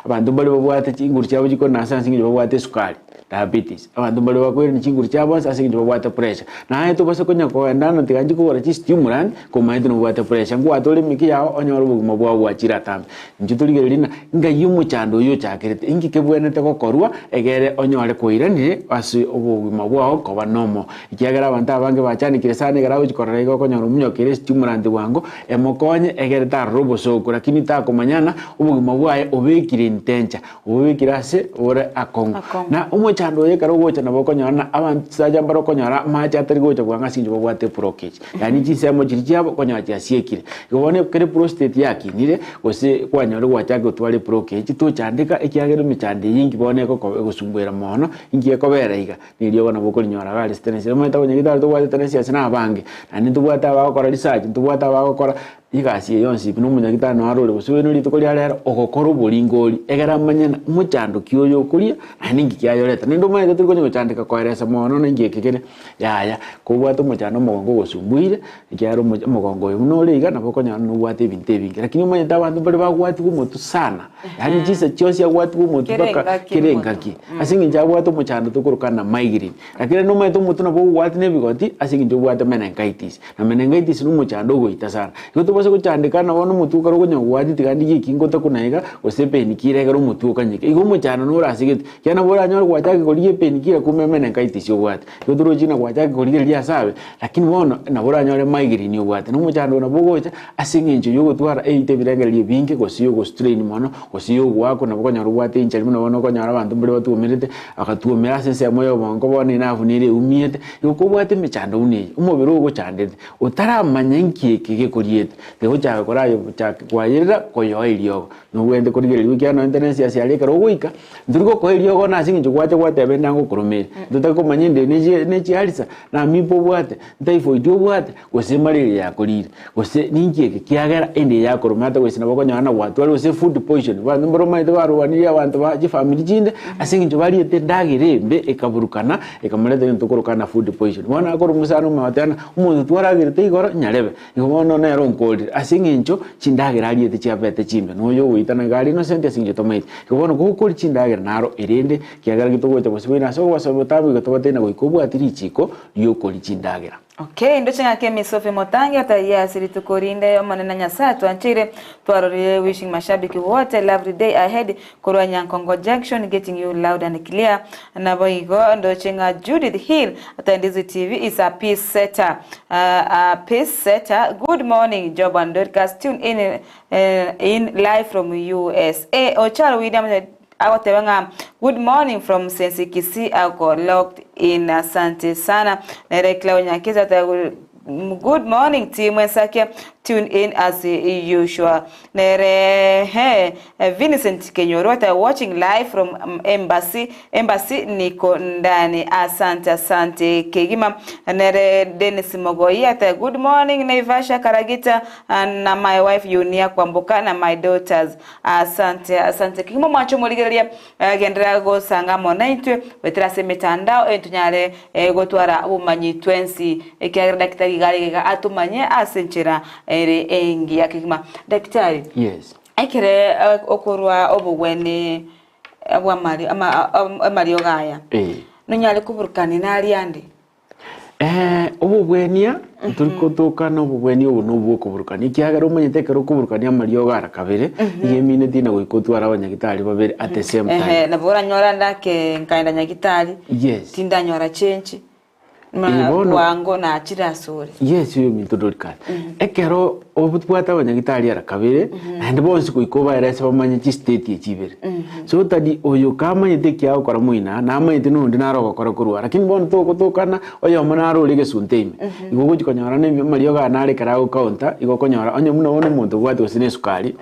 abanto mbare babwate chinguru chiabo chikore ase ase eng'encho babwate esukari. Diabetes, abanto mbaria bakoirania chinguru chiabo bonsi ase eng'encho babwate pressure. Naye tobase konya kogenda ng'a tiga nchie kogora chistimulant komanyete nobwate pressure. Nkwate ore emeke yao onyore obogima bwao bwachire atambe. Inche torigereria ng'a ngai omochando oyio ochakerete, inki kebwenerete gokorwa egere onyore koiranire ase obogima bwao koba normal. Ekiagera abanto abange bachandekire sana ekero agochia korora iga okonyora omunyokere estimulant bwango emokonye egere tarora obosooku lakini takomanya ng'a obogima bwaye obekire in danger. Obobekire ase ore akong'u. Na omochando oyo ekero ogocha nabo okonyora na abansacha mbare okonyora amache atari gocha bwango ase eng'encho babwate blockage. Yaani chinsemo chiria chiabo okonyora chiasiekire. Igo bono ekero eprostate yakinire, gose kwanyora gwachaka gotwara eblockage, tochandeka ekiagera emechando eye inki bono egoko egosumbuera mono, inki ekobera iga, na eriogo nabo okorinyora iga aria ase tenency. Omanyete abanyagitari tobwate tenency ase na abange, naende ntobwate abagokora research, ntobwate abagokora Egasi eye yonsi pi nomonyagitari noyo arore gose oyo rituko ria rero ogokora oboringori egere amanye ng'a mochando ki oyo okoria naende inki kiayoreta. Naende omanyete tori konya gochandeka koeresa mono na inki eke kere yaya kobwate omochando omogongo ogosumbuire ekiagera omo omogongo oyo buna ore iga nabo okonyora nobwate ebinto ebinge. Lakini omanyete abanto mbare bagwatigwa omotwe sana yaani chinsa chionsi agwatigwa omotwe Kera mpaka engaki kera omotwe. engaki ase eng'encho abwate omochando tokorokana migraine. Lakini rende omanyete omotwe nabo ogogwatia na ebigoti ase eng'encho obwate meningitis. Na meningitis nomochando ogoita sana. Igo tobase gochandeka na bono omotwe okare okonya gogoatia tiga ndigie eki ngotakuna iga, gose epainkiller ekero omotwe okanyeke. Igo omochando nore ase gete, ekiagera nabo oranyore gwachakire korigia epainkiller kumbe meningitis obwate. Igo torochi ng'a gwachakire korigereria ase abe, lakini bono nabo oranyore migraine obwate. Na omochando oyo nabo ogocha ase eng'encho ya ogotwara eite ebirengererio ebinge gose ya ogostrain mono, gose ya ogoakwa nabo okonyora obwate injury buna bono okonyora abanto mbare batwomerete, bagatwomera ase ensemo ya obongo bono enafu nere eumiete. Igo kobwate emechando buna eye, omobere oo ogochandete, otaramanya inki eke gekoriete, tigochaka korayochake kwayerera koyoa eriogo. Nobwenerete korigereria ekiagera nonye tenensi ase aria ekero ogoika, ntori gokoa eriogo nase eng'encho gwacha gwateba ende ngokoromere. Ntotake komanya ende nechi nechiarisa, na amiba obwate, ntyphoid obwate, gose malaria yakorire, gose ninki eke kiagera ende eye yakoroma ata gose nabo okonyora na gwatwarire gose food poison. Abanto mbare omanyete barwanirie abanto ba chifamiri chinde, ase eng'encho bariete endagera embe ekaburukana, ekamoreta egento okorokana food poison. Bono akore omosani omogoteba ng'a omonto twaragerete igoro nyarebe, igo bono nere onkorire ase eng'encho chindagera ariete chiabete chimbe, na oyo ogoitana iga are innocent ase eng'encho tomaeti. Igo bono gokoria chindagera naro erende, ekiagera gitogocha gose boina ase ogobasoa botambe igo tobatebi na goika obwate richiko riokoria chindagera. Okay, ndoche ng'ake Miss Sophie Motangi ataiyo ase rituko rinde Omonene Nyasaye atwancheire twarorire wishing mashabiki wote lovely day ahead korwa Nyankongo Junction getting you loud and clear naboigo ndoche ng'a Judith Hill ataiyo Ndizi TV is a peace setter a peace setter good morning Job and Dorcas tune in in live from USA Ocharo William Agoteba ng'a good morning from Sensi Kisii ako locked in asante sana nere Cleo Nyakiza ateba good morning team Ensakia tune in as usual nere he Vincent Kenyoro ateba watching live from Embassy Embassy niko ndani asante asante kegima nere Dennis Mogoi ateba good morning Naivasha Karagita na my wife Yunia Kwamboka na my daughters Asante, asante kegima omwanche omorigereria, genderera gosanga amo naintwe, goetera ase emetandao eye tonyare gotwara obomanyi twensi, ekiagera daktari iga are iga atomanye ase enchera ere engiya kegima. Daktari, Yes. ekere okorwa obogwene bw'amari ama amariogo aya, Eh. nonyare koburukania naria ande? Eh, obobwenia ntori gotoka na obobwenia obo nobwo okoburukania ekiagera omanyete ekero okoburukania amariogo ara kabere iga emineti na goika otware abanyagitari babere at the same time. Ehe, nabo oranyore ande ake nkaenda nyagitari Yes. tindanyora change Eh, bono- bwango nachire asore. Yes, oyo ominto Dorcas. Ekero obwate abanyagitari ara kabere naende bonsi goika obaerese bamanye chistate echi ibere. So tari oyo kamanyete eki agokora moino aa, namanyete na onde naro ogokora korwa aa. Lakini bono togotokana, oyomo naro ore egesunte ime. Igo ogochi konyora na amariogo aya nare ekero agocounter, igo okonyora onye buna bono omonto obwate gose na esukari,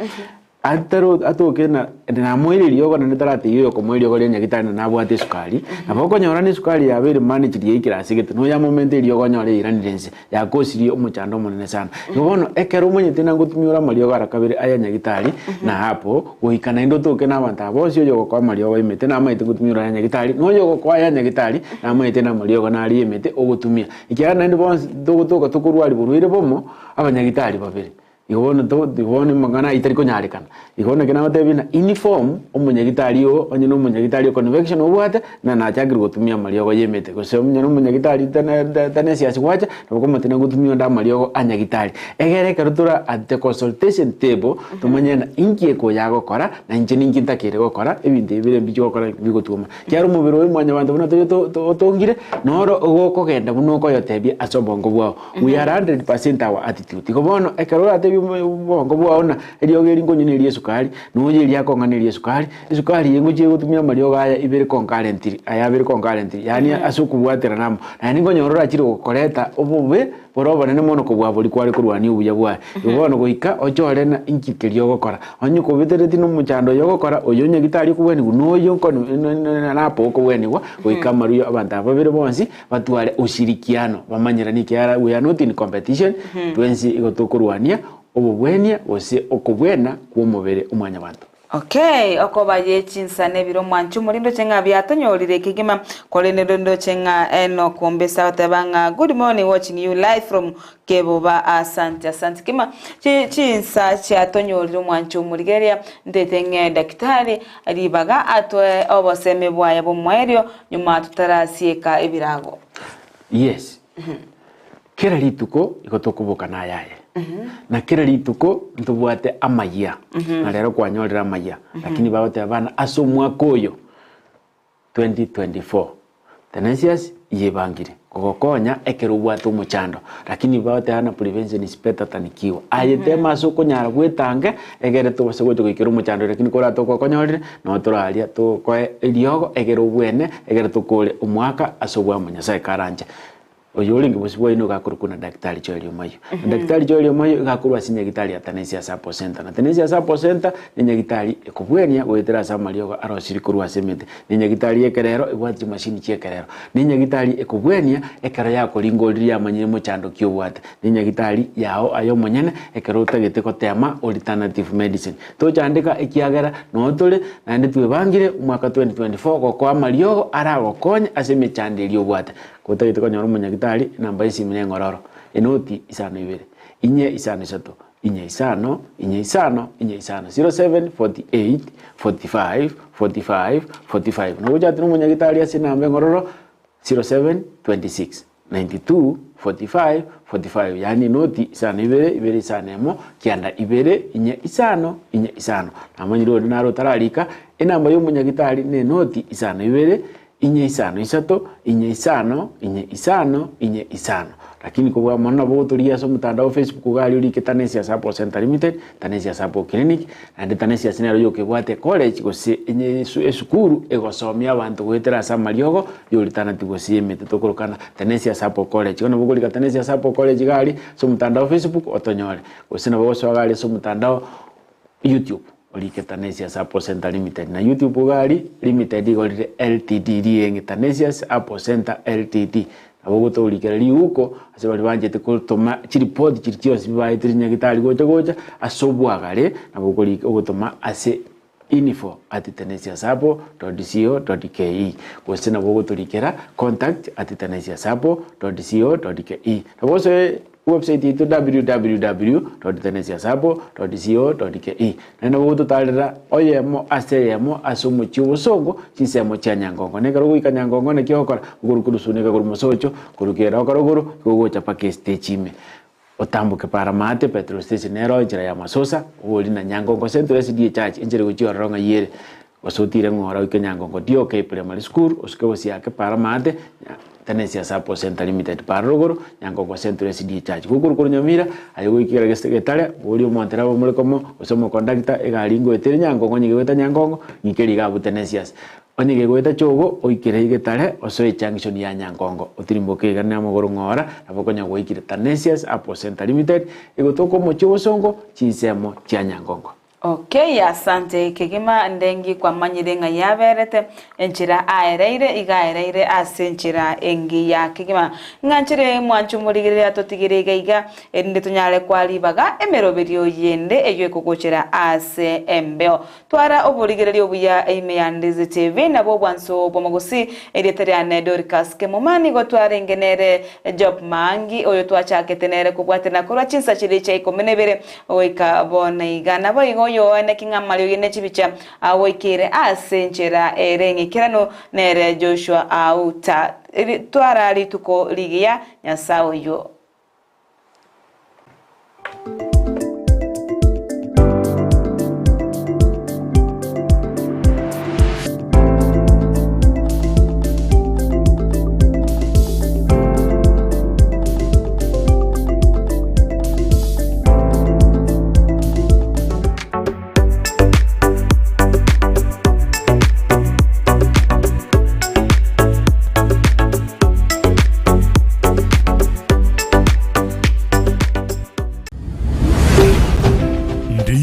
ataro atoke na namoire eriogo naende taratebia oyokomoa eriogo ria nyagitari na nabwate esukari, nabo okonyora na esukari yabeire managed yaikire ase gete, noyamomente eriogo onyore yairanire inse. Yakosirie omochando omonene sana. Igo bono ekero omanyete ng'a ngotumia ore amariogo ara kabere aya nyagitari, na hapo goika naende otoke na abanto aba bonsi oyogokoa amariogo emete namanyete ngotumia ore aya nyagitari, na oyogokoa aya nyagitari namanyete na amariogo nare emete ogotumia. Ekiagera naende bonsi togotoka tokorwaria borwaire bomo, abanyagitari babere. Igo bono to igo bono amang'ana ayio tari konyarekana. Igo naki nagotebia ng'a inform omonyagitari oo onye na omonyagitari o convection obwate, ng'a nachakire gotumia amariogo ya emete, gose onye na omonyagitari tana tanesiasi gwacha, nabo okomotebi nagotumia onde amariogo a nyagitari. Egere ekero tore at the consultation table, tomanye ng'a inki eke oyo agokora, na inche ninki ntakeire gokora, ebinto ebi bire mbichi gokora bigotwoma. Ekiagera omobere oyo mwanyabanto buna toria to to otongire, noro ogokogenda buna okoyotebia ase obongo bwao. We are 100% our attitude. Igo bono ekero oratebie obongo bwao ng'a eriogo eri nkonywa neria esukari, noyo eria akong'a neria esukari, esukari eye ngochia gotumia amariogo aya ibere concurrently, aya abere concurrently, yaani ase okobwaterana amo. Naende nkonyora orachire gokoreta obobe bore obonene mono kobua boria kware korwania obuya bwaye. Igo bono goika ochore ng'a inki keria ogokora. Onye kobetereti na omochando oyo ogokora, oyo nyagitari okobwenigwa, na oyo napo okobwenigwa, goika amaruyo abanto aba babere bonsi batware ushirikiano, bamanyeranie ekiagera we are not in competition, twensi igo tokorwania obobwenia gose okobwena kw'omobere o mwanyabanto. Okay, okoba ye chinsa nebiro mwanche omori ndoche ng'a biatonyorire kegima korende ndo ndoche ng'a Enock Ombesa agoteba ng'a good morning watching you live from Keboba asante asante kegima chi chinsa chiatonyorire omwanche omorigereria ntete ng'e daktari ribaga atoe obosemi bwaye bw'omoerio Nyuma totarasieka ebirago. Yes. Kera rituko igo tokoboka nayaye. Na kera rituko ntobwate amayia. Na rero kwanyorire amayia. Lakini bagoteba bana ase omwaka oyo 2024 Tenansius yebangire kogokonya ekero obwate omochando. Lakini bagoteba na prevention is better than cure. Aye tema ase okonyara bwetange Egere tobase gocha goikera omochando oria, lakini koratogokonyorire, nabo toraria tokoe eriogo, egere obwene, egere tokore omwaka ase obwamo Nyasae karanche. Oyo orenge bosio bwaino iga akorokwa na Daktari Joel Omayio. Na Daktari Joel Omayio iga akorwa ase nyagitari ya Tanesia Support Center. Na Tanesia Support Center ne nyagitari ekobwenia goetera ase amariogo arosirie korwa ase emete. Ne nyagitari y'ekerero ebwate chimashini chi'ekerero. Ne nyagitari ekobwenia ekero yakoringorire yamanyire mochando ki obwate. Nenyagitari yao aye omonyene ekero otagete gotema alternative medicine. Tochandeka ekiagera noo tore naende twebangire omwaka 2024 gokoa amariogo aragokonye ase emechando eria obwate. Kotagete konyora omonyagitari enamba y'esimi neng'ororo, enoti isano ibere, inye isano isato, inye isano, inye isano, inye isano, 07 48 45 45 45. Nogochati nomonyagitari ase enamba eng'ororo 07 26. 92 45 45 yaani noti isano ibere ibere isano emo kianda ibere inye isano inye isano. Namanyire onde naro otararika enamba ya omonyagitari ne noti isano ibere inye isano isato inye isano inye isano inye isano. Lakini kobua mono nabo ogotorigia ase omotandao Facebook iga aria orike Tanesias Herbal Centre Limited, Tanesias Herbal Clinic, naende Tanesias nero yoka ebwate ecollege gose enye esukuru egosomia abanto goetera ase amariogo yoritanati gose y'emete tokorokana Tanesias Herbal College. Igo nabo okorika Tanesias Herbal College iga aria ase omotandao Facebook otonyore, gose nabo ogosoa iga aria ase omotandao YouTube orike Tanesias Herbal Centre Limited, na YouTube iga aria Limited igo rire Ltd rieng'e Tanesias Herbal Centre Ltd. Nabo ogotourikera riuko ase baria banchete gotoma chiripoti chiria chionsi bibaetire chinyagitari gocha gocha ase obwagare, nabo okorika ogotoma ase info@tenesiasabo.co.ke gose nabo ogotorikera contact@tenesiasabo.co.ke. Nabo osoe website yaito www.tenesiasabo.co.ke Naende nabo ogototarera oyemo ase eyemo ase omochie obosongo chinsemo chia Nyangongo. Na ekero ogoika Nyangongo naki ogokora? Okoruka orosuni korwa mosocho, koruka ere okore igoro, igo ogocha mpaka estage ime. Otamboke para maate petrol station nero enchera ya masosa, obori na Nyangongo Central SDA Church, enchera egochia ororo ng'ai ere. Gose otire ng'ora oike Nyangongo DOK Primary School, osuke gosiake para maate, Tenesia Sacco Centre Limited para rogoro, Nyangongo Central SDA Church. Gokorwa korwa Nyamira, aye goika ekero gese getare, boria omontereba omore komo, gose omokondakta, egari ngoetere Nyangongo onye kegoeta Nyangongo, ng'ike riga abwo Tenesias. Onye kegoeta Chogo, oikere Getare, osoe ejunction ya Nyangongo, otirimboke iga namagoro ng'ora, nabo okonya gwaikire Tenesias Apple Centre Limited, egotoka omochie obosongo, chinsemo chia Nyangongo. Okay asante kegima ndengi kwamanyire ng'a yaberete enchera aereire iga aereire ase enchera engiya kegima. Ng'a nchere mwanche omorigereria atotigere iga iga erinde tonyare koa ribaga emeroberio yende eyio ekogochera ase embeo. Twara oborigereria obuya ime ya Ndizi TV nabwo obwanso bw'omogusii erieta riane Dorcas Kemuma nigo twarenge nere Job Maangi oyo twachakete nere kobwatana korwa chinsa chiria chia ikomi na ibere Goika bono iga naboigo oyoene ki ng'a amariogi ne chibicha agoikeire ase enchera ere eng'ikeranu, nere Joshua auta. Twara rituko rigiya, Nyasae oyio.